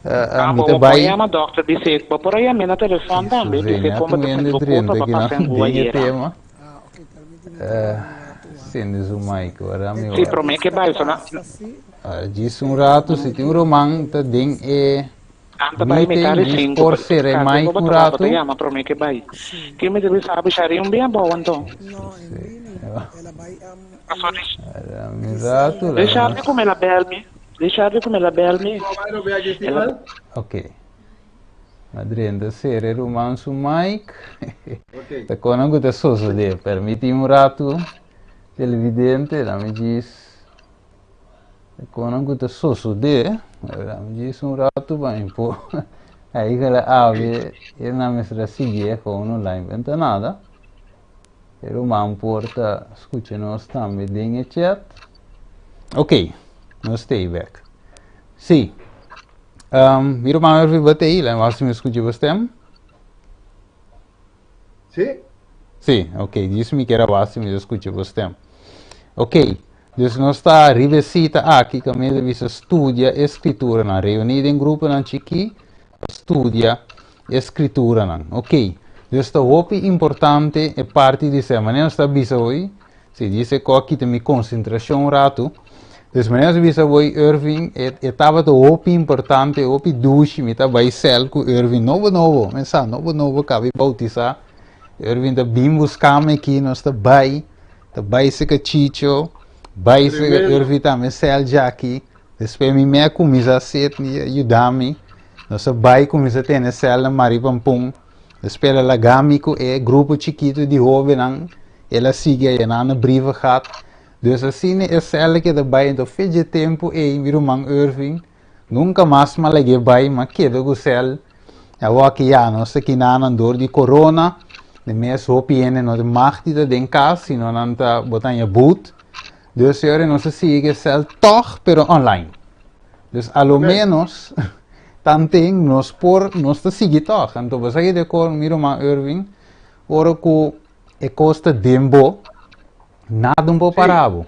Ah, mi bo ta bo por bai. yama dokter bis'é, bo por a yam'é na telefòn tambe, Jesús, bis'é mi a kon bo tuma ta hende sinti bo drenta kurpa pa aki pasa nan en den e ayera. tema. Ah, ok, permíteme tuma un rato wak. Sende su mic, ora mi Sí, wak. promé ke bai, so na, Djis un rato, si tin un ruman ta den e Nan ta bai meeting, mitad di djis sinku, por pero sera e kasi mic bo un ta bo ta rato. yama promé ke bai. Ke mi debe sabi shari un bia abou anto? No, en bini. El a bai Paso el Ora mi rato, laga Richard nos. ku me la bel mi. Richard ku me la bel mi. El a. Ok. Ma drenta sera e ruman su mic. Ta konan ku ta sosodé. Permiti un ratu, televidente, lami djis. Konan ku ta sosodé, mi djis un ratu pa mi por ahí ku el a abri e nan mester a siguié kon online pero no ta nada. E ruman por ta skucha nos tambe den e chat. Ok, nos ta ei bek. Sí, mi ruman Irving bo ta ei, laga mi wak si mi skucha bo stem. Sí? Sí, ok, djis mi kier a wak si mi ta skucha bo stem. Ok. Dus nos ta riba e sita aki kaminda ta bisa studia e skrituranan. Reuní den gruponan chikí pa studia e skrituranan. Ok, dus ta hopi importante e parti di ser. Manera nos ta bisa hoy, si dice ku a kita mi konsentrashon un ratu. Dus manera nos ta bisa hoy Irving, e e tabata hopi importante, hopi dushi. Mi ta bai sèl ku Irving nobo nobo, men sa nobo nobo kabi boutisá. Irving ta bin buska mi aki, nos ta bai. Ta bai seka Chicho, bai seka Irvi tambe, sel Jackie. Despues mi me a cuminsa Sidney a yuda mi. Nos a bai cuminsa tene sel na Maripampun. Despues el a laga mi cu e grupo chikito di hobennan. El a sigui aya nan na Brievengat. Dus asina e sel a keda bai. Enton fe dje tempo ey mi ruman Irving nunca mas mi a lag'e bai, mi a keda cu sel. Awor ya nos ta kinanan dor di corona, de mes hopi hende no ta mag di ta den cas, sino nan ta bo ta haña boet. Dus e ora nos ta sigui ke sel tog, pero online. Dus a lo menos tanten nos por, nos ta sigui tog. Anto bo sa ki de kor mi ruman Irving, ora ku e kos ta den bo, nada no por para bo.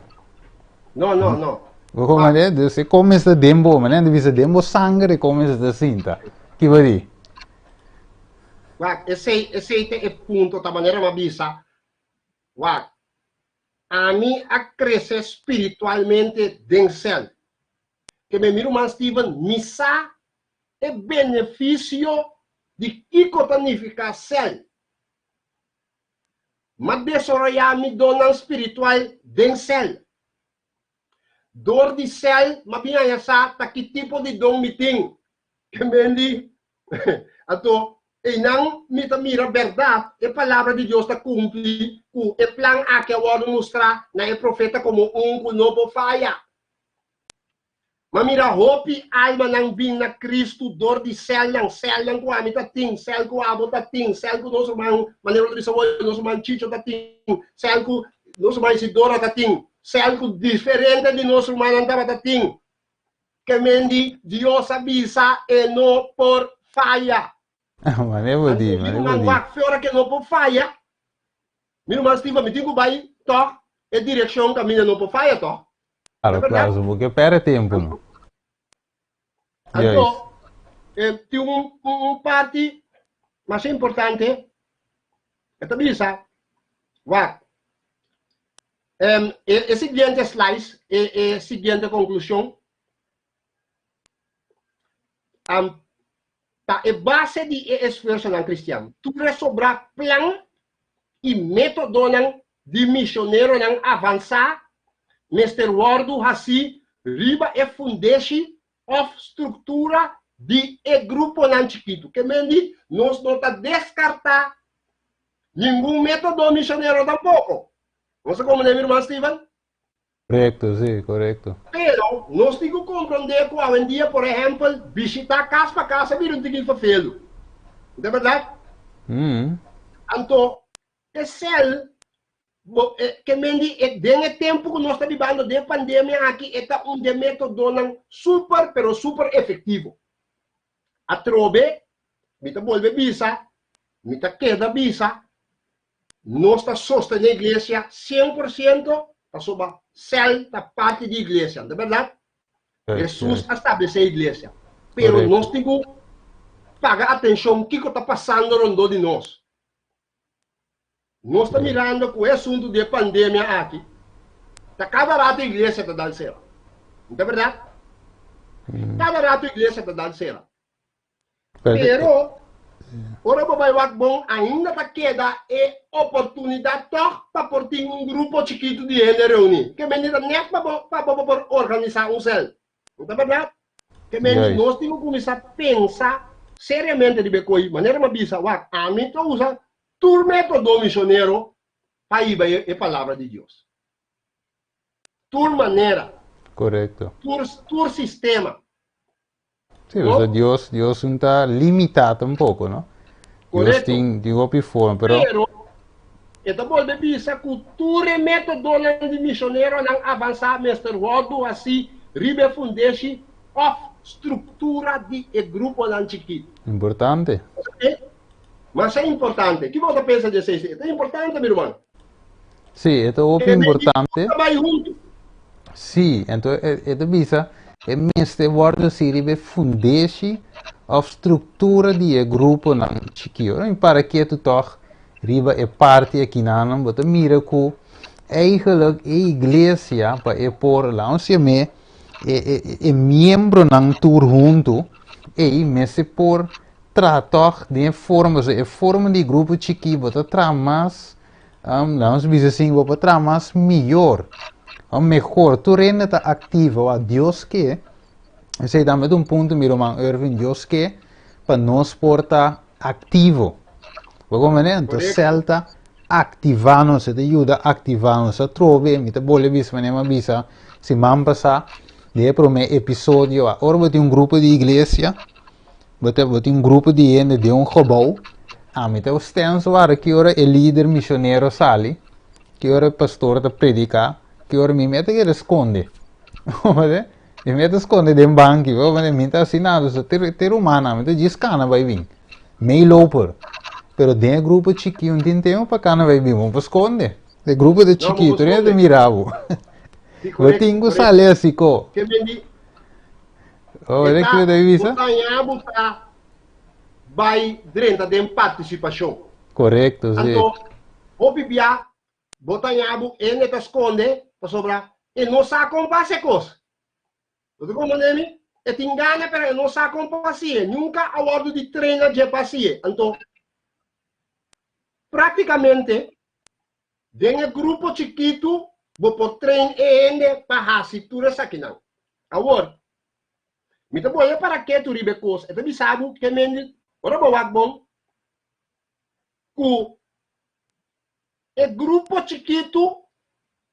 No, no, no. Bo comprende? Dus e comienza den bo, maar dan bisa den bo sanger e comienza te sinta. Ki bo di? Wak, esei, esei te e punto, ta manera m'a bisa. Wak, ami a crece spiritualmente den cel. Ke me mi ruman Steven, mi sa e beneficio di kiko ta nifica cel. M'a desaroyá mi donnan spiritual den sèl. Dor di sèl m'a bin haña sa ta ki tipo di don mi tin. Ke men di, Anto, einan mi ta mira bèrdat e Palabra di Dios ta kumpli ku e plan aki a wòrdu mustrá na e profeta komo un ku no por faya. M'a mira hopi almanan bin na Kristu dor di sèlnan, sèlnan ku ami ta tin, sèl ku abo ta tin, sèl ku nos ruman, manera bo ta bisa hoy, nos ruman Chicho ta tin, sèl ku nos ruman Isidora ta tin, sèl ku diferente di nos rumannan tabata tin. Ke men di, Dios a bisa e no por faya. Manera bo di, Anto mi manera bo ruman di. wak fe ora ke no por faya. Mi ruman Steven, mi tin ku bai tòg e direkshon kaminda no por faya tòg. Claro, claro, so bo ke perde tempo no. Anto, eh, tin un, un parti mas importante, e ta bisa, wak, um, e, e siguiente slice, e, e siguiente conclusión, um, ta e base di e esfuerzonan cristian. Tur e sobra plan i métodonan di misioneronan avansá mester wòrdu hasí riba e fundeshi òf struktura di e gruponan chikitu. Ke men di, nos no ta deskartá ningun método misionero tampoko. Nos ta komprendé, mi ruman Steven? Korekto, sí, korekto. Pero, nos tin ku komprendé ku awendia, por ehèmpel, bishitá kas pa kas a bira un tiki fafelu. No ta bèrdat? Anto, e sèl, bo, e, ke men di, e, den e tempu ku nos ta bibando den e pandemia aki, e ta un di e métodonan super, pero super efektivo. Atrobe, mi ta bolbe bisa, mi ta keda bisa, Nos ta sostené iglesia 100% pasobra sèl ta parti di iglesia, no ta bèrdat? Hesus a stablesé e iglesia, pero nos tin ku paga atenshon kiko ta pasando rondó di nos. Nos ta mirando ku e asuntu di e pandemia aki ta kada rato iglesia ta dal sera. No ta bèrdat? Kada rato iglesia ta dal sera. Pero, ora bo bai wak bon, ainda ta keda e oportunidat tòg pa por tin un grupo chikitu di hende reuní. Ke mende ta nèt pa bo pa bo por organisá un sèl. No ta bèrdat? Ke mende nos tin ku kuminsá pensa seriamente riba e koi. Manera mi a bisa, wak, ami ta usa tur método misionero pa hiba e palabra di Dios. Tur manera. Korekto. Tur tur sistema. Sí, o sea, Dios, Dios no ta limitá tampoco, no? Dios tin, tin hopi forma, pero... Pero, e ta bolbe bisa ku tur e métodonan di misioneronan avansá mester wòrdu hasí riba e fundeshi òf struktura di e gruponan chikitu. Importante. Masha importante. Kiko bo ta pensa di esei? E ta importante, mi ruman. Sí, e ta hopi importante. Ta bai huntu. Sí, anto e, e ta bisa e mester wòrdu hasi riba e fundeshi òf struktura di e gruponan chikí. Ora mi para ketu tòg riba e parti akinanan, bo ta mira ku eigenlijk e iglesia pa e por, laat ons yam'é, e, e, e miembronan tur huntu, ei mester por Traha tòg den e forma, pasobra e forma di grupo chikí bo ta traha mas, laat nos bisa asin, bo por traha mas miyor o mehor. Tur hende ta aktivo, wak Dios ke, esei tambe ta un punto mi ruman Irving, Dios ke pa nos por ta aktivo. Bo komprende? Anto sèl ta aktivá nos, e ta yuda aktivá nos. Atrobe mi ta bolbe bisa manera mi a bisa siman pasá den e promé episodio, ora bo tin un grupo di iglesia, Bo ta bo tin un grupo di hende den un gebou. Ami ta stens wara ki ora e lider misionero sali, ki ora e pastor ta prediká, ki ora mi meta keda skonde. Mi meta skonde den banki, mi ta hasi nada, so te te rumannan, mi ta djis kana bai bin. Meeloper. Pero den e grupo chikí un tin tempu pa kana bai bin, bo por skonde. E grupo ta chikí, tur hende ta mira bo. Bo tin ku sali asi ko. Oh, E ta, bo ta haña bo ta bai drenta den partisipashon. Korekto, si. Anto, hopi bia bo ta haña bo hende ta skonde pasobra e no sa kon pa hasi e kos. Bo ta komprende mi? E tin gana pero e no sa kon pa hasié. Nunka a wòrdu di trena dje pa hasié. Anto, praktikamente Den e grupo chikitu bo por train e hende pa hasi tur esakinan. Awor, mi ta bolbe para ketu riba e kos, e ta bisa bo ke mendi ora bo wak bon ku e grupo chikitu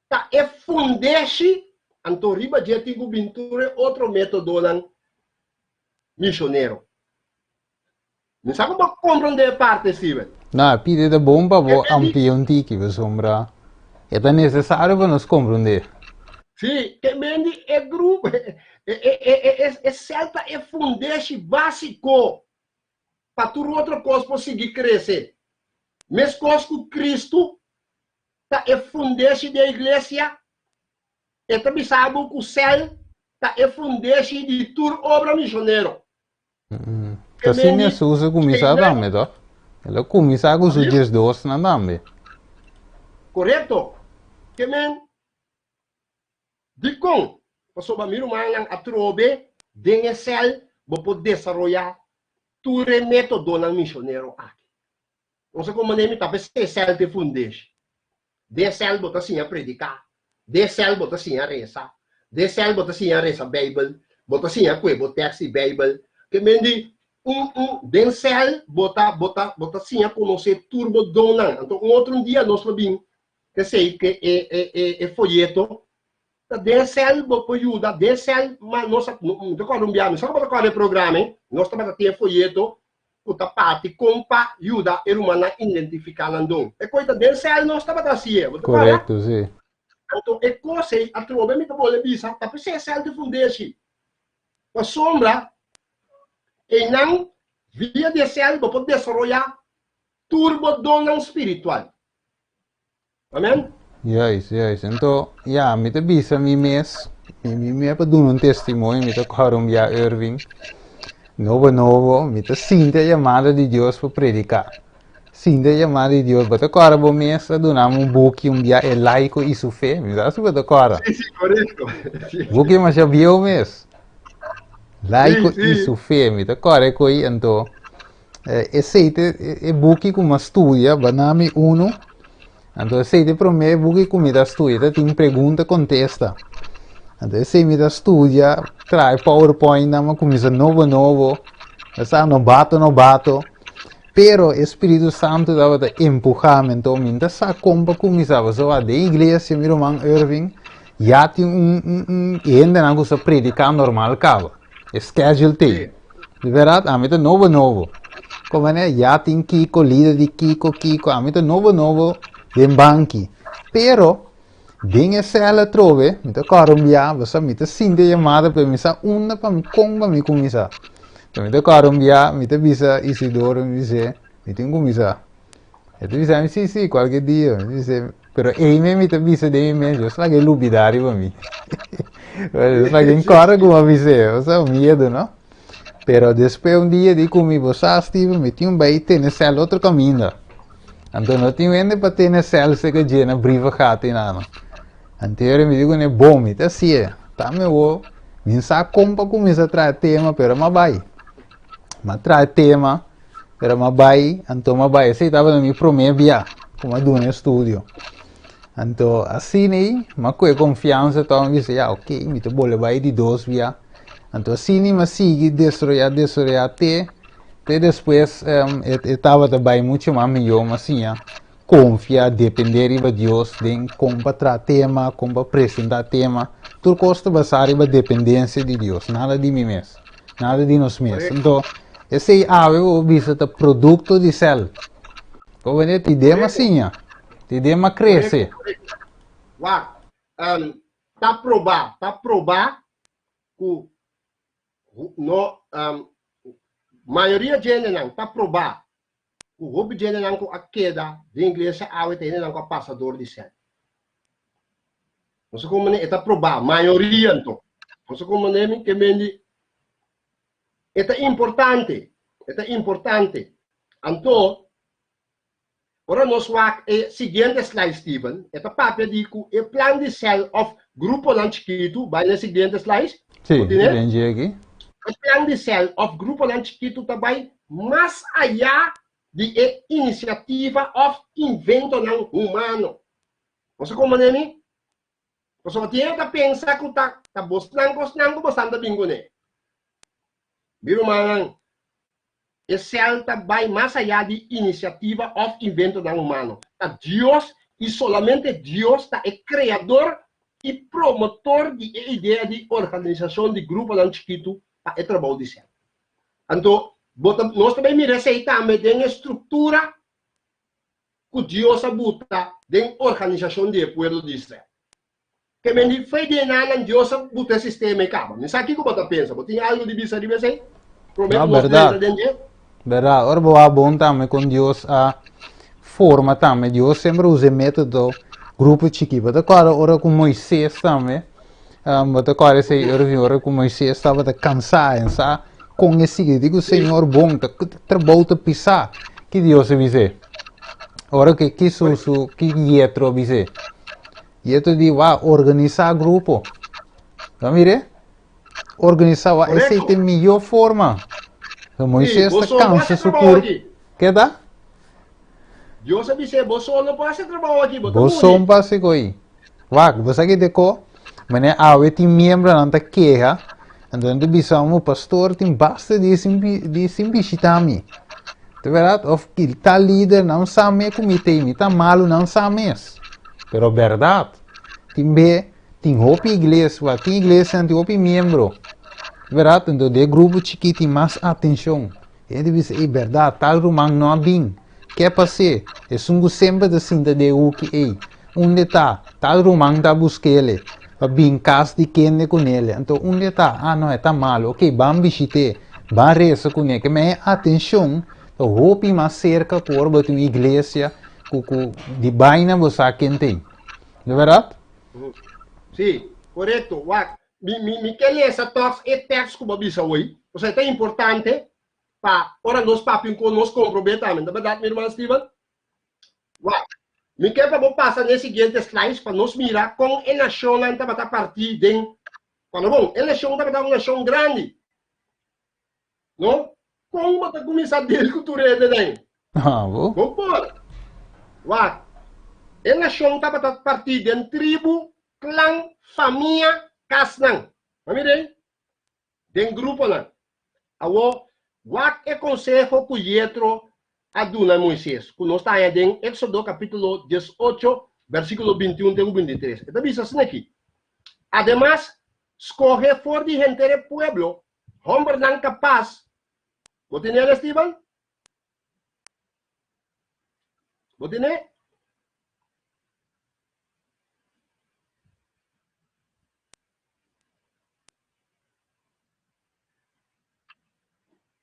ta e fundeshi, anto riba dje tin ku bin tur e otro metodonan misionero. Mi sa ku bo komprondé e parti, Steven. Na, pidi ta bon pa bo amplia un tiki, pasobra e ta nesesario pa nos komprondé. Sí, ke men di e grupo, e sèl ta e fundeshi básiko pa tur otro kos por sigui krese. Meskos ku Kristu ta e fundeshi di e iglesia, e ta bisa bo ku sèl ta e fundeshi di tur obra mishonero. Ta sin Hesus a kuminsá tambe, tòg? El a kuminsá ku su diesdosnan tambe. Korekto. Ke men, dikon? Pasobra mi rumannan, atrobe den e sèl bo por desaroyá tur e métodonan misionero aki. No sa kon manera mi ta p'esei sèl ta e fundeshi. Den sèl bo ta siña prediká, den sèl bo ta siña resa, den sèl bo ta siña resa Beibel, bo ta siña kue bo tèks di Beibel. Ke men di un un den sèl bo ta bo ta bo ta siña konosé tur bo donnan. Anto un otro un dia nos lo bin p'esei ke e e e e foyeto ta den sèl bo por yuda, den sèl ma nos a mi ta kòrda un biaha mi sa ku bo ta kòrda e programa ei, nos tabata tin e foyeto ku ta parti kon pa yuda e rumannan identifiká nan don. E kos ta den sèl nos tabata hasié, bo ta kòrda? Korekto, sí. Anto e kos ei atrobe mi ta bolbe bisa ta p'esei e sèl di fundeshi. Pasobra einan via di e sèl bo por desaroyá tur bo donnan spiritual. Amen? Juist, juist. Anto, ya, mi ta bisa mi mes. Mi mi mi pa duna un testimonio, mi ta kòrda un bia Irving, nobo nobo, mi ta sinti e yamada di Dios pa prediká. Sinti e yamada di Dios, bo ta kòrda bo mes a duna mi un buki un bia E Laico y su Fe, mi sa si bo ta kòrda. Sí, sí, korekto. Sí. Buki masha bieu mes. Laico Sí, y sí. su Fe, mi ta kòrda e koi anto esei ta e buki ku mi a studia, bana mi unu. Anto esei ta e promé buki ku mi ta studia, ta tin pregunta kontesta. Anto esei mi ta studia, traha e powerpointnan, mi a kuminsá nobo nobo, mi sa nobato nobato, pero e Spiritu Santu tabata empuhá mi, anto mi no ta sa kon pa kuminsá, pasobra den iglesia mi ruman Irving ya tin un un un hendenan ku sa prediká normal kaba, e schedule t'ei. Di bèrdat, ami ta nobo nobo. Komo ne, ya tin kiko, lider di kiko, kiko, ami ta nobo nobo den banki. Pero, den e sèl atrobe, mi ta kòrda un bia, bo sa, mi ta sinti e yamada, pero mi sa unda pa mi, kon pa mi kuminsá. Enton mi ta kòrda un bia, mi ta bisa Isidoro, mi bis'é, mi tin kuminsá. E ta bisa mi, sí, sí, kualke dia. Mi bisa, pero ei me mi ta bisa den mi mes, Dios laga e lubidá riba mi. Dios laga e kòrda ku mi a bis'é, osea, miedu, no? Pero despues un dia di ku mi, bo sa, Steven, mi tin un bai tene sèl otro kaminda. Anto no tin hende pa tene sèl seka dje na brievengat ei nan. Anto mi di kuné, bon, mi ta hasié. Ta mi awor, mi no sa kon pa kuminsá traha tema, pero mi a bai. Mi a traha tema. Pero m'a bai, anto m'a bai. Esei tabata mi promé bia ku m'a duna e studio. Anto asina ei m'a kohe konfiansa tòg, mi bisa ya oke, mi ta bolbe bai di dos bia. Anto asina ei m'a sigui desaroyá, desaroyá te te despues e tabata bai muchu mas mihó. M'a siña konfia, dependé riba Dios den kon pa traha tema, kon pa presentá tema. Tur kos ta basá riba dependensia di Dios, nada di mi mes, nada di nos mes. Anto, esei awe bo bisa ta produkto di sèl. Bo wende ti dem a siña, ti dem a krese. Wak, ta probá, ta probá ku no, mayoria djendenan ta probá ku hopi djendenan ku a keda den iglesia awe ta hendenan ku a pasa dor di sèl. Nos a komprendé, e ta probá, mayoria anto. Nos a komprendé mi ke mendi e ta importante, e ta importante. Anto, ora nos wak e siguiente slide, Steven, e ta papia di ku e plan di sèl òf gruponan chikitu, bai na e siguiente slide. Sí, Bo tine? den dje aki. E plan di sèl òf gruponan chikitu ta bai mas ayá di e inisiativa òf inventonan humano. Bo sa komo nemi? Pasobra tin hende ta pensa ku ta ta bosnan kosnan ku bosan ta bin kuné. Mi rumannan, e sèl ta bai mas ayá di inisiativa òf inventonan humano. Ta Dios i solamente Dios ta e kreador i promotor di e idea di organisashon di gruponan chikitu pa e trabou di sèl. Anto, bo ta, nos ta bai mira esei tambe den e struktura ku Dios a buta den organisashon di e pueblo di Israel. Ke men di fe di e nannan Dios a buta e sistema ei kaba. Mi sa kiko bo ta pensa. Bo tin algu di bisa riba esei? Promé No, ku nos bèrdat. drenta den dje? Bèrdat. Ora bo wak bon tambe kon Dios a forma tambe. Dios semper usa e método grupo chikí. Bo ta kòrda ora ku Moises tambe Bo ta kòrda esei Irving ora ku Moisés tabata kansá en sa kon e sigui di ku Señor bon ta trabou ta pisá ki Dios a bis'é? Ora ku ki su su ki Yetro a bis'é? Yetro di wak organisá grupo. Bo a mir'é? Organisá wak esei ta e mihó forma. Moisés ta kansa su kurp. Ke ta? Dios a bis'é, Bo so no por hasi e trabou aki, bo ta Bo muri. so no por hasi koi. Wak, bo sa ki deko? Manera awe tin miembronan ta keha, anto nan ta bisa mi, Pastor, tin basta di sin di sin bishita mi. Ta bèrdat? Òf ki tal lider nan sa me ku mi t'ei, mi ta malu, nan sa mes. Pero bèrdat, tin be tin hopi iglesia, wak, tin iglesianan tin hopi miembro. Ta bèrdat? Anto den e grupo chikí tin mas atenshon. Hende bisa, Ei, bèrdat, tal ruman no a bin. Ke pas'é? Esun ku semper ta sinta den e huki ei, unda e ta? Tal ruman ta busk'ele pa bin kas di kende ku nele. Anto, unda e ta? Ah, no, e ta malu. Oké, ban bishit'é, ban resa kuné. Ke men e atenshon ta hopi mas serka ku ora bo tin un iglesia ku ku di baina bo sa ken t'ei. No bèrdat? Sí. Korekto. Wak, mi, mi, mi ke lesa tòg e tèks ku bo a bisa awor. Pasobra e ta importante pa ora nos papia un kos nos komprobé tambe. Ta bèrdat, mi ruman Steven? Wak, mi ke pa bo pasa na e siguiente slides pa nos mira kon e nashonnan tabata partí den Cuando bon, e nashon tabata un nashon grandi. No? Kon bo ta kuminsá deal ku tur hendenan? Ah, bo. Bo por. Wak, e nashon tabata partí den tribu, klan, famia, kasnan. Bo mira ei? Den gruponan. Awor, wak e konseho ku Yetro a duna Moises, ku nos ta haña den Éksodo kapítulo 18, versíkulo 21 te ku 23. E ta bisa asina aki, Ademas, skohe for di henter e pueblo Hombernan kapas. Bo tene el, Esteban? Bo tene?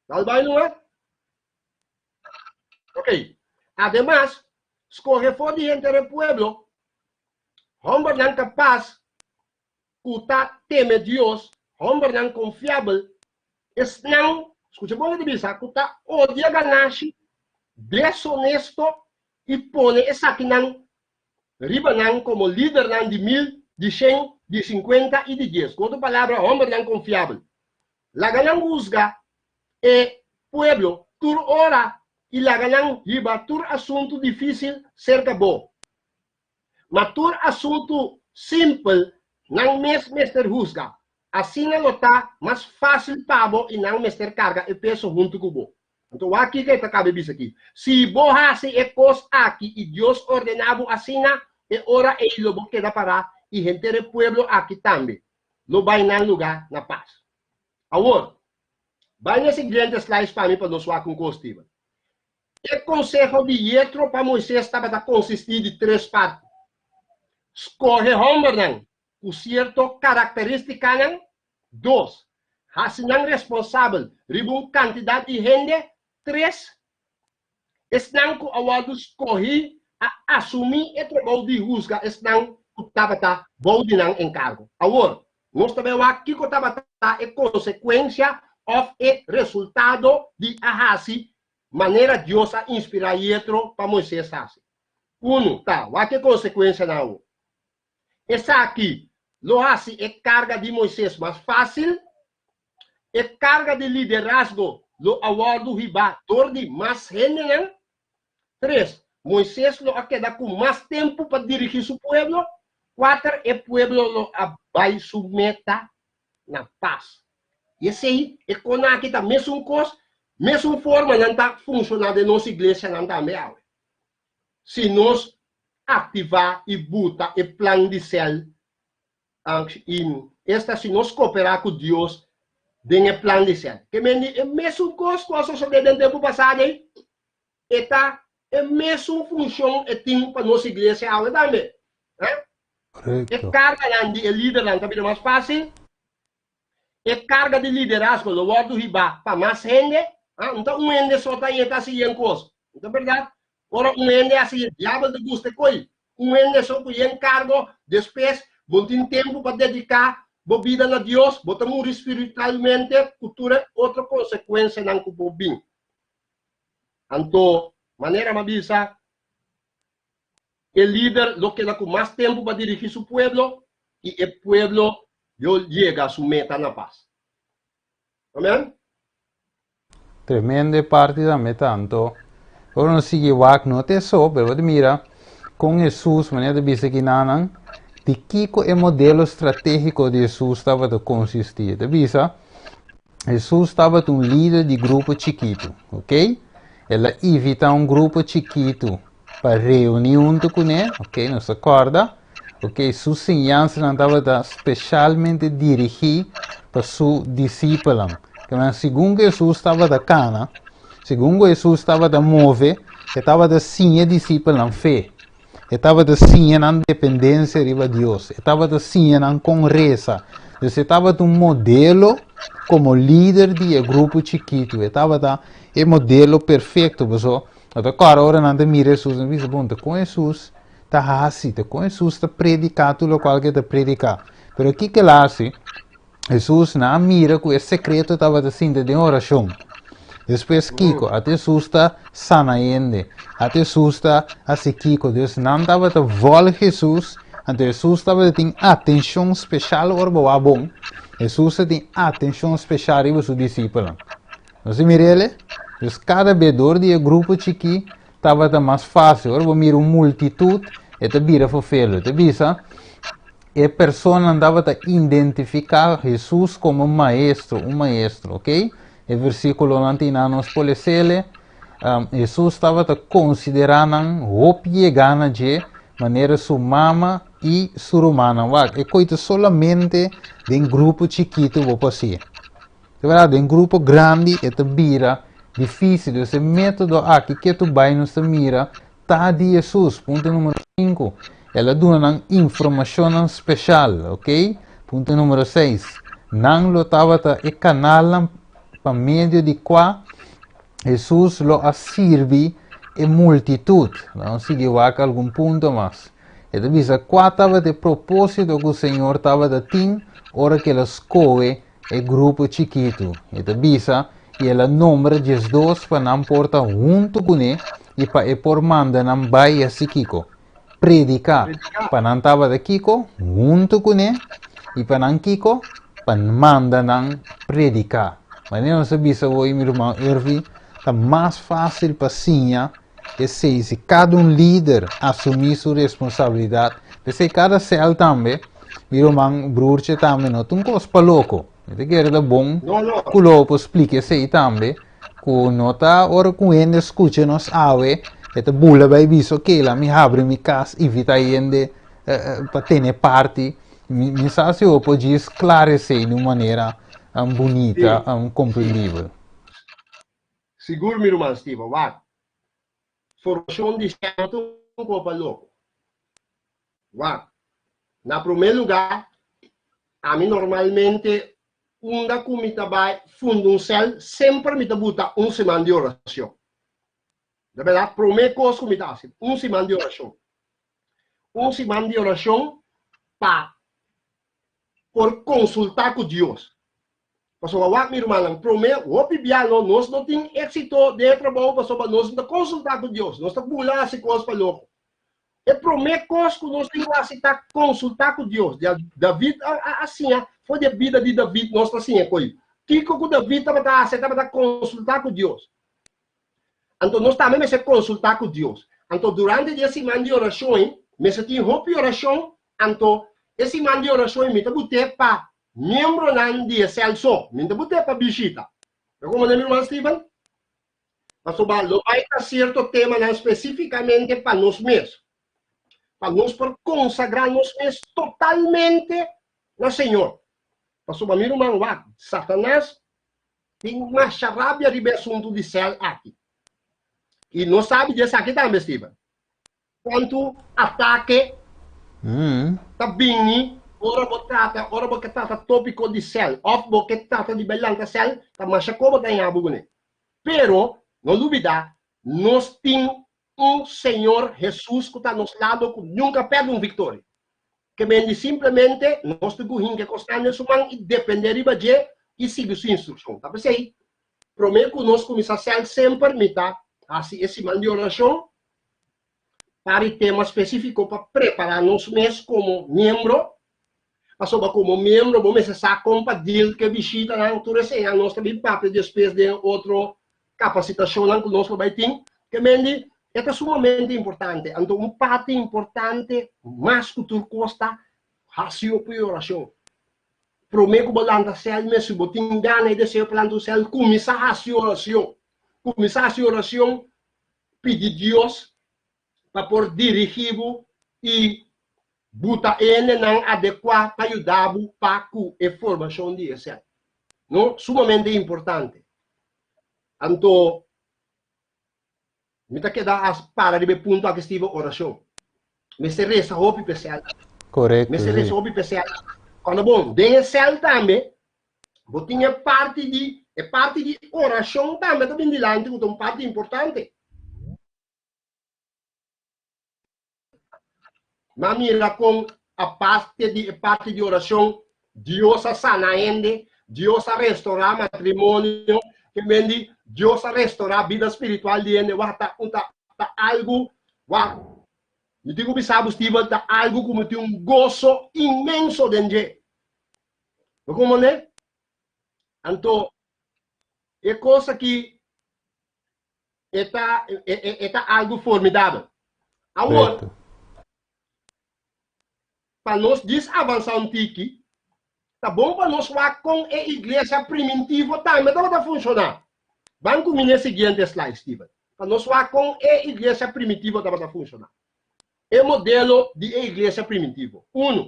Dal bai numa. Ok. Ademas, skohe for di henter e pueblo hombernan kapas ku ta teme Dios, hòmbernan konfiabel, esnan, skucha bon ke ta bisa, ku ta odia ganashi, desonesto i pone esakinan riba nan komo lidernan di mil, di shen, di sinkuenta i di dies. Ku otro palabra, hòmbernan konfiabel. Laga nan husga e pueblo tur ora i laga nan hiba tur asuntu difísil serka bo. Ma tur asuntu simpel nan mes mester husga. Asina lo ta mas fásil pa bo i nan mester karga e peso huntu ku bo. Anto wak kiko e ta kaba bisa aki, Si bo hasi e kos aki i Dios ordená bo asina, e ora ei lo bo keda pará i henter e pueblo aki tambe lo bai nan lugá na pas. Awor, bai na e siguiente slide pa mi pa nos wak un kos, Steven. E konseho di Yetro pa Moises tabata konsistí di tres parti, Skohe hòmbernan ku sierto karakterístikanan, dos, hasi nan responsabel riba un kantidat di hende, tres, esnan ku a wòrdu skohí a asumí e trabou di husga esnan ku tabata bou di nan enkargo. Awor, nos ta bai wak kiko tabata e konsekuensia òf e resultado di a hasi manera Dios a inspirá Yetro pa Moises hasi. Unu ta, wak e konsekuensianan awor. Esaki lo hasi e karga di Moises mas fásil. E karga di liderazgo lo a wòrdu hibá dor di mas hendenan. Tres, Moises lo a keda ku mas tempu pa dirigí su pueblo. Kuater, e pueblo lo a bai su meta na pas. I esei, e konan aki ta mesun kos, mesun forma nan ta funshoná den nos iglesianan tambe awe. Si nos aktivá i buta e plan di sèl i esta si nos koperá ku Dios den e plan di sèl. Ke men di e mesun kos ku a sosodé den tempu pasado ei, e ta e mesun funshon e tin pa nos iglesia awe tambe. E karganan di e lidernan ta bira mas fásil. E karga di liderazgo lo wòrdu hibá pa mas hende. No ta un hende so ta yeta hasi yen kos. No ta bèrdat? Ora un hende hasi e diabel ta gusta e koi. Un hende so ku yen kargo, despues bo no tin tempu pa dediká bo bida na Dios, bo ta muri spiritualmente ku tur e otro konsekuensianan ku por bin. Anto, manera mi a bisa, e lider lo keda ku mas tempu pa dirigí su pueblo i e pueblo lo yega su meta na pas. Amen. Tremendo e parti tambe ta. Anto, ora nos sigui wak no ta eso, pero bo ta mira kon Hesus, manera ta bisa kinanan, di kiko e modelo stratégiko di Hesus tabata konsistí. E ta bisa, Hesus tabata un lider di grupo chikitu, ok? El a invitá un grupo chikitu pa reuní huntu kuné, ok? Nos ta kòrda, ok? Su siñansanan tabata speshalmente dirigí pa su disipelnan. Kemana segun ku Hesus tabata kana, segun ku Hesus tabata move, e tabata siña e disipelnan fe. E tabata siña nan dependensia riba Dios. E tabata siña nan kon resa. Dus e tabata un modelo komo lider di e grupo chikitu. E tabata e modelo perfekto. Paso, no ta kòrda ora nan ta mira Hesus, nan bisa, bon, ta kon Hesus ta hasi? Ta kon Hesus ta prediká tur lokual ku e ta prediká? Pero kiko el a hasi? Hesus nan a mira ku e sekreto tabata sinta den orashon. Despues kiko? Ata Hesus ta sana hende. Ata Hesus ta hasi kiko? Dus nan tabata vòlg Hesus, anto Hesus tabata tin atenshon speshal ora bo wak bon. Hesus ta tin atenshon speshal riba su disipelnan. Nos a mira ele? Dus kada be dor di e grupo chikí tabata mas fásil. Ora bo mira un multitut, e ta bira fofelo. E ta bisa, E personanan tabata identifiká Hesus komo maestro, un maestro, ok? E versíkulonan tin nan nos por lesele. Um, Hesus tabata konsiderá nan hopi yegá na dje, manera su mama i su rumannan. Wak, e koi ta solamente den grupo chikitu bo por hasié. Di bèrdat, den grupo grandi e ta bira difísil. Dus e método aki ketu bai nos ta mira Ta di Hesus. Punto numero 5. El a duna nan informashonnan speshal, ok? Punto numero 6. Nan lo tabata e kanalnan pa medio di kua Hesus lo a sirbi e multitut. Nos sigui wak algun punto mas. E ta bisa kua tabata e propósito ku Señor tabata tin ora ku el a skohe e grupo chikitu. E ta bisa, I el a nombra 12 pa nan por ta huntu kuné i pa e por manda nan bai hasi kiko? Prediká. Pa nan tabata kiko? Huntu kuné. I pa nan kiko? Pa manda nan prediká. Manera nos a bisa hoy, mi ruman Irving, ta mas fásil pa siña esei si kada un lider asumí su responsabilidat. P'esei kada sèl tambe, mi ruman broertje tambe, no ta un kos pa loko. Mi ta kere ta bon No, no. ku lo por splika esei tambe, ku no ta ora ku hende skucha nos awe, e ta bula bai bisa, ok, la mi habri mi kas, invita hende pa tene parti. Mi, mi sa si bo por djis klara esei di un manera bunita, Sí. komprendibel. Sigur mi ruman Steven, wak. Formashon di sèl no ta un kopa loko. Wak. Na promé lugá, ami normalmente unda ku mi ta bai funda un sèl, semper mi ta buta un siman di orashon. Di bèrdat, promé kos ku mi ta hasi, un siman di orashon. Un siman di orashon pa por konsultá ku Dios. Pasobra wak mi rumannan, promé hopi bia no, nos no tin éksito den e trabou pasobra nos no ta konsultá ku Dios, nos ta bula hasi kos pa loko. E promé kos ku nos tin ku hasi ta konsultá ku Dios. David a siña, for di e bida di David nos ta siña koe. Kiko ku David tabata hasi? E tabata konsultá ku Dios. Anto nos tambe mester konsultá ku Dios. Anto durante di e siman di orashon ei, mester tin hopi orashon, anto e siman di orashon ei mi ta but'é pa miembronan di e sèl so, mi no ta but'é pa bishita. Ta komprendé mi ruman Steven? Pasobra lo bai ta sierto temanan spesífikamente pa nos mes, pa nos por konsagrá nos mes totalmente na Señor. Pasobra mi ruman wak, Satanas Tin masha rabia riba e asuntu di sèl aki. I nos sabi di esaki tambe, Steven. Kuantu atake ta bini ora bo trata, ora bo ke trata tópiko di sèl òf bo ke trata di bai lanta sèl, ta masha ko bo ta haña bo kuné. Pero, no lubidá, nos tin un Señor Hesus ku ta nos lado ku nunka pèrdè un viktoria. Ke men di simplemente nos tin ku hinka e kosnan den su man i dependé riba dje i sigui su instrukshon. Ta p'esei, promé ku nos kuminsá sèl semper mi ta hasi e siman di orashon pa di tema spesífiko pa prepará nos mes komo miembro, pasobra komo miembro bo mester sa kon pa deal ku e bishitanan, tur eseinan nos ta bin papia despues den otro kapasitashonnan ku nos lo bai tin, ke men di e ta sumamente importante. Anto un parti importante mas ku tur kos ta hasi hopi orashon. Promé ku bo lanta sèl mes, si bo tin gana i deseo pa lanta un sèl, kuminsá hasi orashon. Kuminsá hasi orashon, pidi Dios pa por dirigí bo i buta e hendenan adekuá pa yuda bo pa ku e formashon di e sèl. No, sumamente importante. Anto, mi ta keda a para riba e punto aki, Steven, orashon. Mester resa hopi pa e sèl. Korekto, Mester sí. resa hopi pa e sèl. Kòrda bon, den e sèl tambe, bo tin e parti di, e parti di orashon tambe ta bin dilanti ku ta un parti importante. M'a mira kon Aparte di e parti di orashon, Dios a sana hende, Dios a restorá matrimonio, ke men di Dios a restorá bida spiritual di hende. Wak, ta, ta, ta algu, wak, mi tin ku bisa bo, Steven, ta algu ku mi tin un goso inmenso den dje. Bo komprendé? Anto, e kos aki e ta, e, e, e ta algu formidabel. Awor, Correcto. Pa nos djis avansá un tiki, ta bon pa nos wak kon e iglesia primintivo tambe tabata funshoná. Ban ku mi n'e siguiente slide, Steven, pa nos wak kon e iglesia primitivo tabata funshoná. E modelo di e iglesia primitivo. Unu,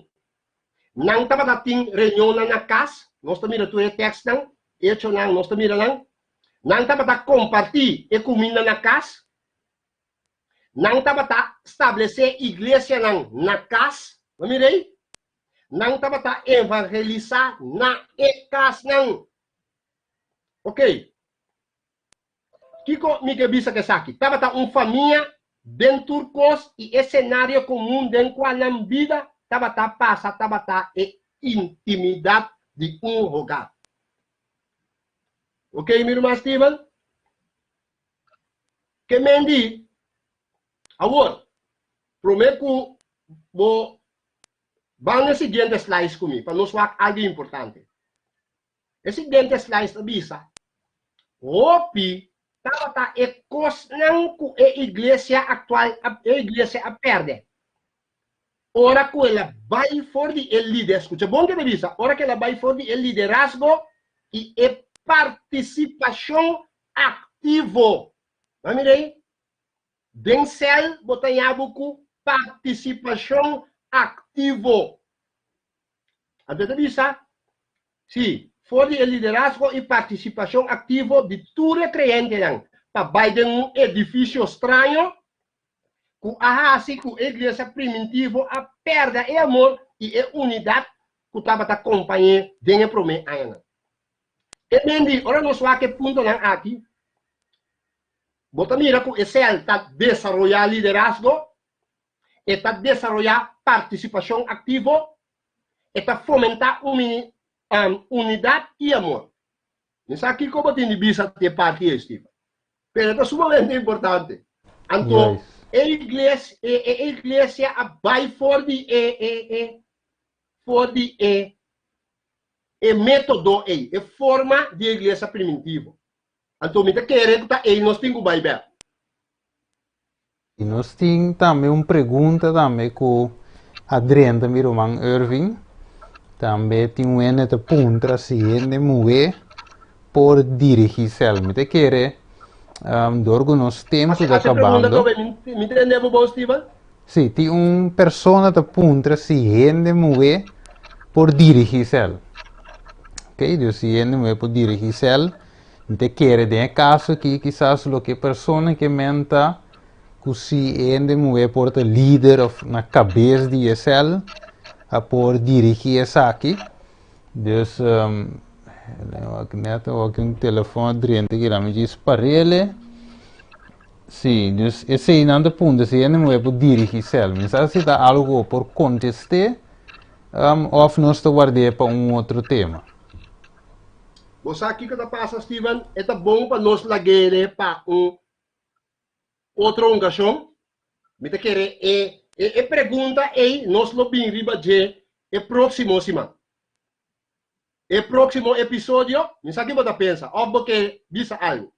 nan tabata tin reunionnan na kas, nos ta mira tur e tèkstnan, Echonan, nos ta mira nan. Nan tabata kompartí e kuminda na kas. Nan tabata stablesé iglesianan na kas, bo mira ei? Nan tabata evangelisá na e kasnan. Ok. Kiko mi ke bisa ku esaki? Tabata un famia den tur kos i e senario komun den kua nan bida tabata pasa tabata e intimidat di un hogar. Ok, mi ruman Steven? Ke men di, Awor, promé ku bo ban e siguiente slides ku mi pa nos wak algu importante. E siguiente slides ta bisa, Hopi tabata e kosnan ku e iglesia aktual e iglesia a pèrdè ora ku el a bai for di e lider, skucha bon ke ta bisa, ora ku el a bai for di e liderazgo i e partisipashon aktivo. Bo a mira ei? Den sèl bo ta haña bo ku partisipashon aktivo. Anto e ta bisa, Sí, for di e liderazgo i partisipashon aktivo di tur e kreyentenan pa bai den un edifisio straño ku a hasi ku e iglesia primintivo a pèrdè e amor i e unidat ku tabata kompañ'é den e promé añanan. E men di, ora nos wak e puntonan aki, bo ta mira ku e sèl ta desaroyá liderazgo, e ta desaroyá partisipashon aktivo, e ta fomentá unidat i amor. Mi sa kiko bo tin di bisa di e parti ei, Steven, pero e ta sumamente importante. Anto, e iglesia, e iglesia a bai for di e, e, e, for di e E método ei, e forma di e iglesia primitivo. Anto mi ta kere ku ta ei nos tin ku bai bèk. I nos tin tambe un pregunta tambe ku a drenta mi ruman Irving. Tambe tin un hende ta puntra si hende muhé por dirigí sèl. Mi ta kere dor ku nos tempu ta Hasi e pregunta kabando. atrobe, mi tende bo bon, Steven? Sí, tin un persona ta puntra si hende muhé por dirigí sèl. Ok, dus si hende muhé por dirigí sèl, mi ta kere den e kaso aki kisas loke e persona ke men ta ku si e hende muhé por ta lider òf na kabes di e sèl a por dirigí esaki. Dus, wak nèt awor ki un telefòn a drenta aki, mi djis parele. Sí, dus eseinan ta punto si hende muhé por dirigí sèl. Mi sa si ta algu ku bo por kontest'é òf nos ta ward'é pa un otro tema. Bo sa kiko ta pasa, Steven? E ta bon pa nos lag'é pa un otro okashon. Mi ta kere e e pregunta ei nos lo bin riba dje e próksimo siman. E próksimo episodio, mi sa ki bo ta pensa òf bo ke bisa algu.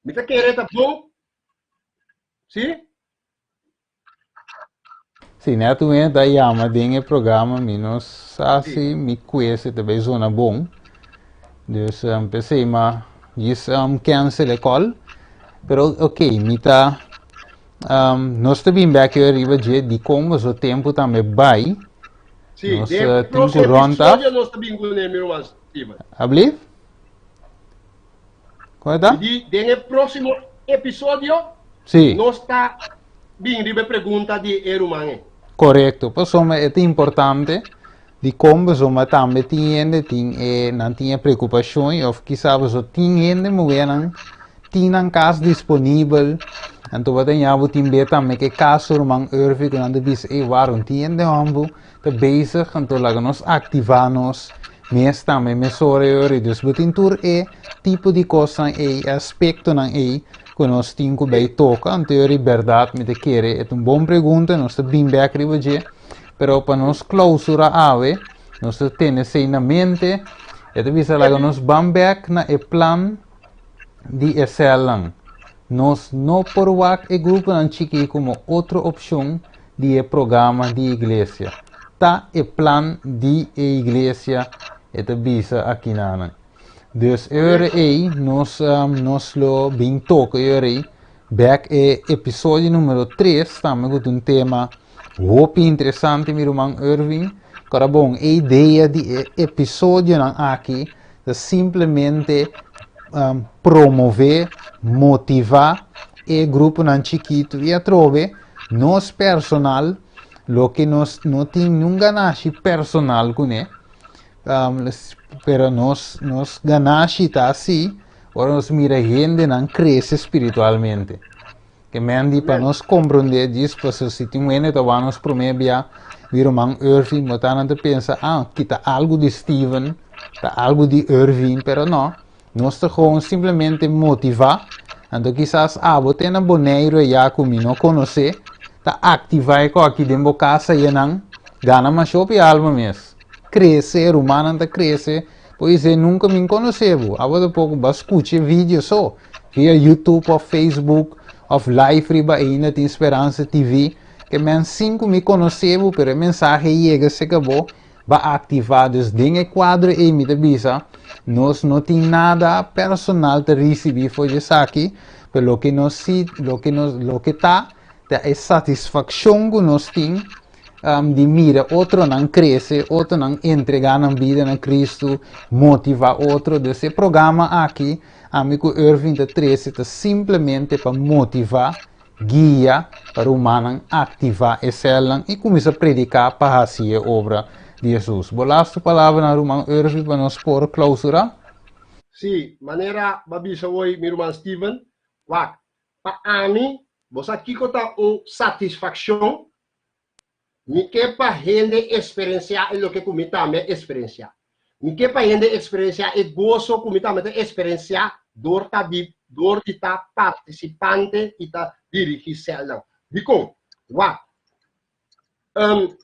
Mi ta kere ta bon. Sí? Sí, net un hende ta yama den e programa, mi no sa si mi kuese ta bay zona bon. Dus um, p'esei ma jis um, cancel e call. Pero ok, mi ta um, nos ta bin bek riba dje di kon boso tempu tambe bai. Sí, Nos den eh, tin ku próximo rond af. episodio nos ta bin kuné, mi ruman Steven. Ablief? Kon ta? Di den e próximo episodio Sí. nos ta bin riba e pregunta di e ruman e. Korekto, pasobra e ta importante di kon pasobra tambe tin hende tin e nan tin e preokupashon i òf kisas pasobra tin hende muhernan tin nan kas disponibel. Anto bo ta ña bo tin be tambe ke kaso ruman Urvi ku nan ta bisa ey wak un tin hende hòmber ta bezig anto laga nos aktivá nos mes tambe mesora e ora. Dus bo tin tur e tipo di kosnan ey, e aspektonan ey ku nos tin ku bay toka. Anto e ora e bèrdat mi ta kere e ta un bon pregunta, nos ta bin bèk riba dje. Pero pa nos klousura awe nos ta tene esei na mente. E ta bisa laga nos ban bèk na e plan di e sèlnan. Nos no por wak e gruponan chikí komo otro opshon di e programa di iglesia. Ta e plan di e iglesia, e ta bisa akinanan. Dus e ora ei nos nos lo bin toka e ora ei bèk e episodio numero tres tambe ku ta un tema hopi interesante mi ruman Irving. Kora bon e idea di e episodionan aki ta simplemente promové, motivá e gruponan chikitu i atrobe nos personal loke nos no tin niun ganashi personal kuné, pero nos nos ganashi ta si ora nos mira hendenan krese spiritualmente. Ke men di pa nos komprondé djis pasobra si tin un hende ta wak nos promé bia di ruman Irving bo ta nan ta pensa ah kita algu di Steven ta algu di Irving pero no nos ta gewoon simplemente motivá anto kisas abo te na Boneiru ya ku mi no konosé ta aktivá e kòki den bo kas ayenan gana masha hopi alma mes krese rumannan ta krese por esei nunka mi konosé bo abo tampoko bo a skucha e video so. Via YouTube of Facebook of live riba Ainda Tin Speransa TV. Ke men sin ku mi konosé bo, pero e mensahe yega serka bo, ba aktivá. Dus den e kuadro ei mi ta bisa, nos no tin nada personal ta risibí for di esaki, pero loke nos si, loke nos, loke ta, ta e satisfakshon ku nos tin di mira otronan krese, otronan entregá nan bida na Kristu, motivá otro. Dus e programa aki Ami ku Irving ta trese ta simplemente pa motivá, guia pa rumannan aktivá e sèlnan i kuminsá prediká pa hasi e obra di Hesus. Bo lastu palabranan ruman Irving pa nos por klousurá? Sí, manera bo a bisa hoy mi ruman Steven, wak, pa ami, bo sa kiko ta un satisfakshon? Mi ke pa hende eksperensiá e loke ku mi tambe a eksperensiá. Mi ke pa hende eksperensiá e goso ku mi tambe ta eksperensiá dor ta di dor di ta partisipante i ta dirigí sèlnan. Dikon? Wak. Um,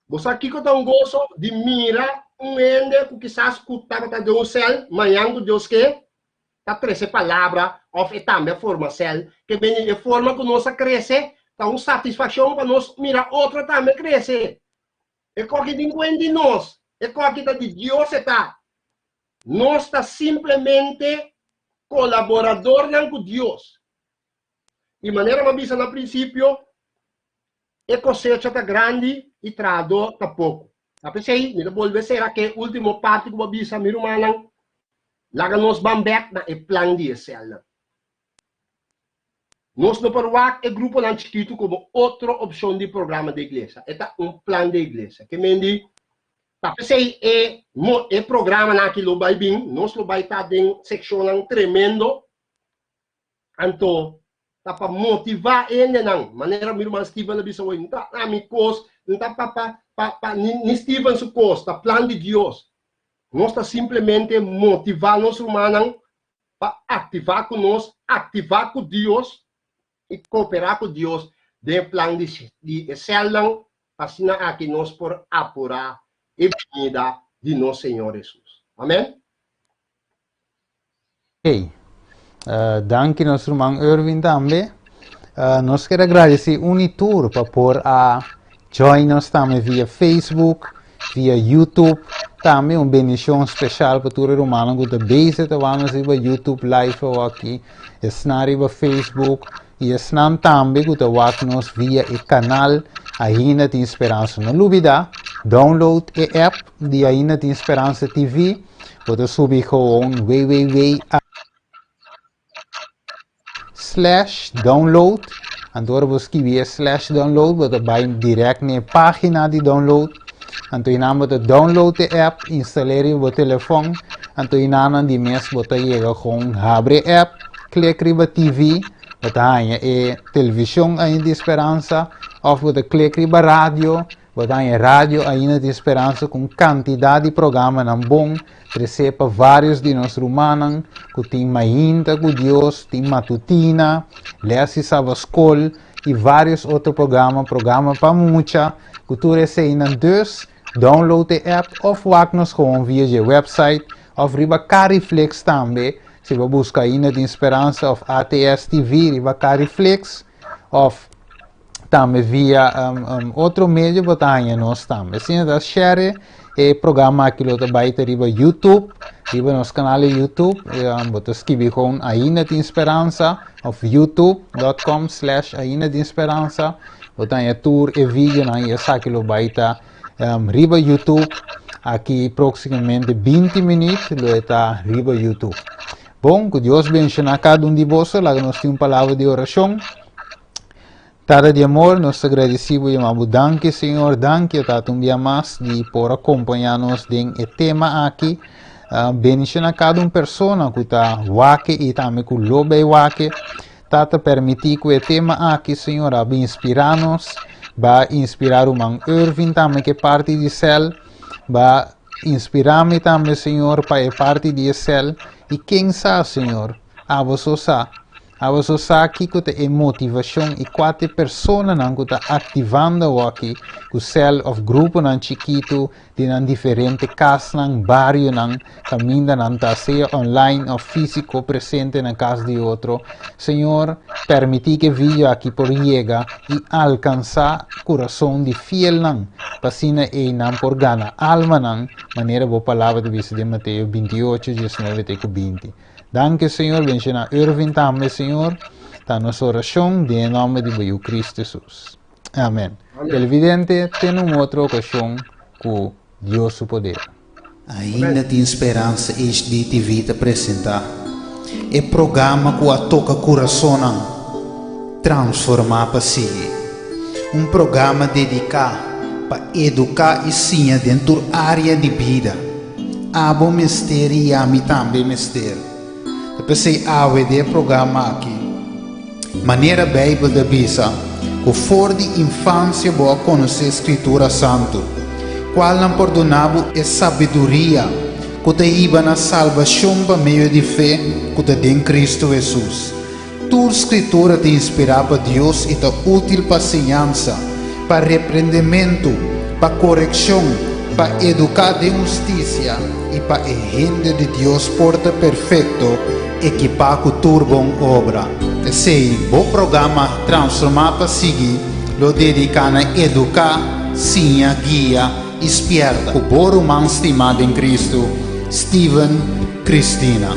bo sa kiko ta un goso? Di mira un hende ku kisas ku tabata den un sèl, mañan ku Dios ke, ta trese palabra of e tambe a forma sel, ke bini e forma ku nos a krese ta un satisfakshon pa nos mira otro tambe krese. E koki tin kuen di nos, e koki ta di Dios e ta. Nos ta simplemente kolaboradornan ku Dios. I manera mi a bisa na prinsipio, e kosecha ta grandi i trahadó ta poko. Ta p'esei mi ta bolbe sera ke último parti ku bo a bisa, mi rumannan, laga nos ban bèk na e plan di e sèlnan. Nos no por wak e gruponan chikitu komo otro opshon di programa di iglesia. E ta un plan di iglesia. Ke men di, ta p'esei e e programanan aki lo bai bin, nos lo bai ta den sekshonnan tremendo. Anto, ta pa motivá hendenan, manera mi ruman Steven a bisa hoy, no ta ami kos, no ta pa pa pa pa ni ni Steven su kos, ta plan di Dios. Nos ta simplemente motivá nos rumannan pa aktivá ku nos, aktivá ku Dios i kooperá ku Dios den e plan di di e sèlnan, pa asina aki nos por apurá e binida di nos Señor Hesus. Amèn. Hey, danki nos ruman Irving tambe. Nos ker agradeci un y tur pa por a join nos tambe via Facebook, via YouTube. Tambe un bendicion special pa tur e rumannan cu ta bezig ta wak nos riba YouTube live awaki, esnan riba Facebook y esnan tambe cu ta wak nos via e canal Ainda Tin Speransa. No lubida, download e app di Ainda Tin Speransa TV. Bo ta subi gewoon www slash download. Anto ora bo skibi e slash download, bo ta bai direct na e pagina di download. Anto inan bo ta download e app, installer riba bo telefon. Anto inanan di mes bo ta yega gewoon habri e app. Click riba TV, bo ta haña e televishon Ainda Tin Speransa, òf bo ta click riba radio, bo ta haña radio Ainda Tin Speransa ku un kantidat di programanan bon, tresé pa vários di nos rumannan ku tin mainta ku Dios, tin matutina, lès di sabaskol i vários otro programa, programa pa mucha, ku tur eseinan. Dus, download e app òf wak nos gewoon via dje website òf riba Cariflix tambe. Si bo buska Ainda Tin Speransa of ATS TV riba Cariflix of tambe via um, um, otro medio bo ta haña nos tambe. Asina ta share e programa aki lo ta bai ta riba YouTube, riba nos kanal di YouTube, um, bo ta skibi gewoon Ainda Tin Speransa of youtube.com slash Ainda Tin Speransa. Bo ta haña tur e videonan i esaki lo bai ta Riba YouTube aki próximamente 20 minuut lo e ta riba YouTube. Bon, ku Dios benshoná kada un di boso, laga nos tin un palabra di orashon. Tata di amor, nos ta gradisí bo yama bo danki, Señor, danki Tata un bia mas di por acompañá nos den e tema aki. Uh, benshoná kada un persona ku ta wake i tambe ku lo bei wake. Tata permití ku e tema aki, Señor, a inspirá nos, ba inspirá ruman Irving tambe ke parti di sel, ba inspirá mi tambe, Señor, pa e parti di e sel, i ken sa, Señor, abo so sa, abo so sa kiko ta e motivashon i kua ta e personanan ku ta aktivando awoki ku sel òf gruponan chikitu di nan diferente kasnan, barionan, kaminda nan ta, sea online òf físiko presente na kas di otro. Señor, permití ku e video aki por yega i alkansá kurason di fielnan, pa asina ei nan por gana almanan, manera bo Palabra ta bisa den Mateo 28, 19 te ku 20. Danki, Señor. Benshoná Irving tambe, Señor. Ta nos orashon den e nòmber di bo Yu Kristu Hesus. Amen. Televidente, te na un otro ocasion cu Dios su poder. Ainda Tin Speransa HDTV ta presenta e programa cu a toca curasonnan, Transforma pa Sigui. Un programa dedica pa educa y siña den tur area di bida. Abo mester y ami tambe mester. Ta p'esei awe den e programa aki, Manera Beibel ta bisa ku for di infansia bo a konosé Skritura Santu, kualnan por duna bo e sabiduria ku ta hiba na salbashon pa medio di fe ku ta den Kristu Hesus. Tur Skritura ta inspirá pa Dios i ta útil pa siñansa, pa reprendementu, pa korekshon, pa eduká den hustisia i pa e hende di Dios por ta perfekto, Ekipá ku tur bon obra. P'esei, bo programa Transformá pa Sigui lo dediká na eduká, siña, guia i spièrta ku bo ruman stimá den Kristu, Steven Christina.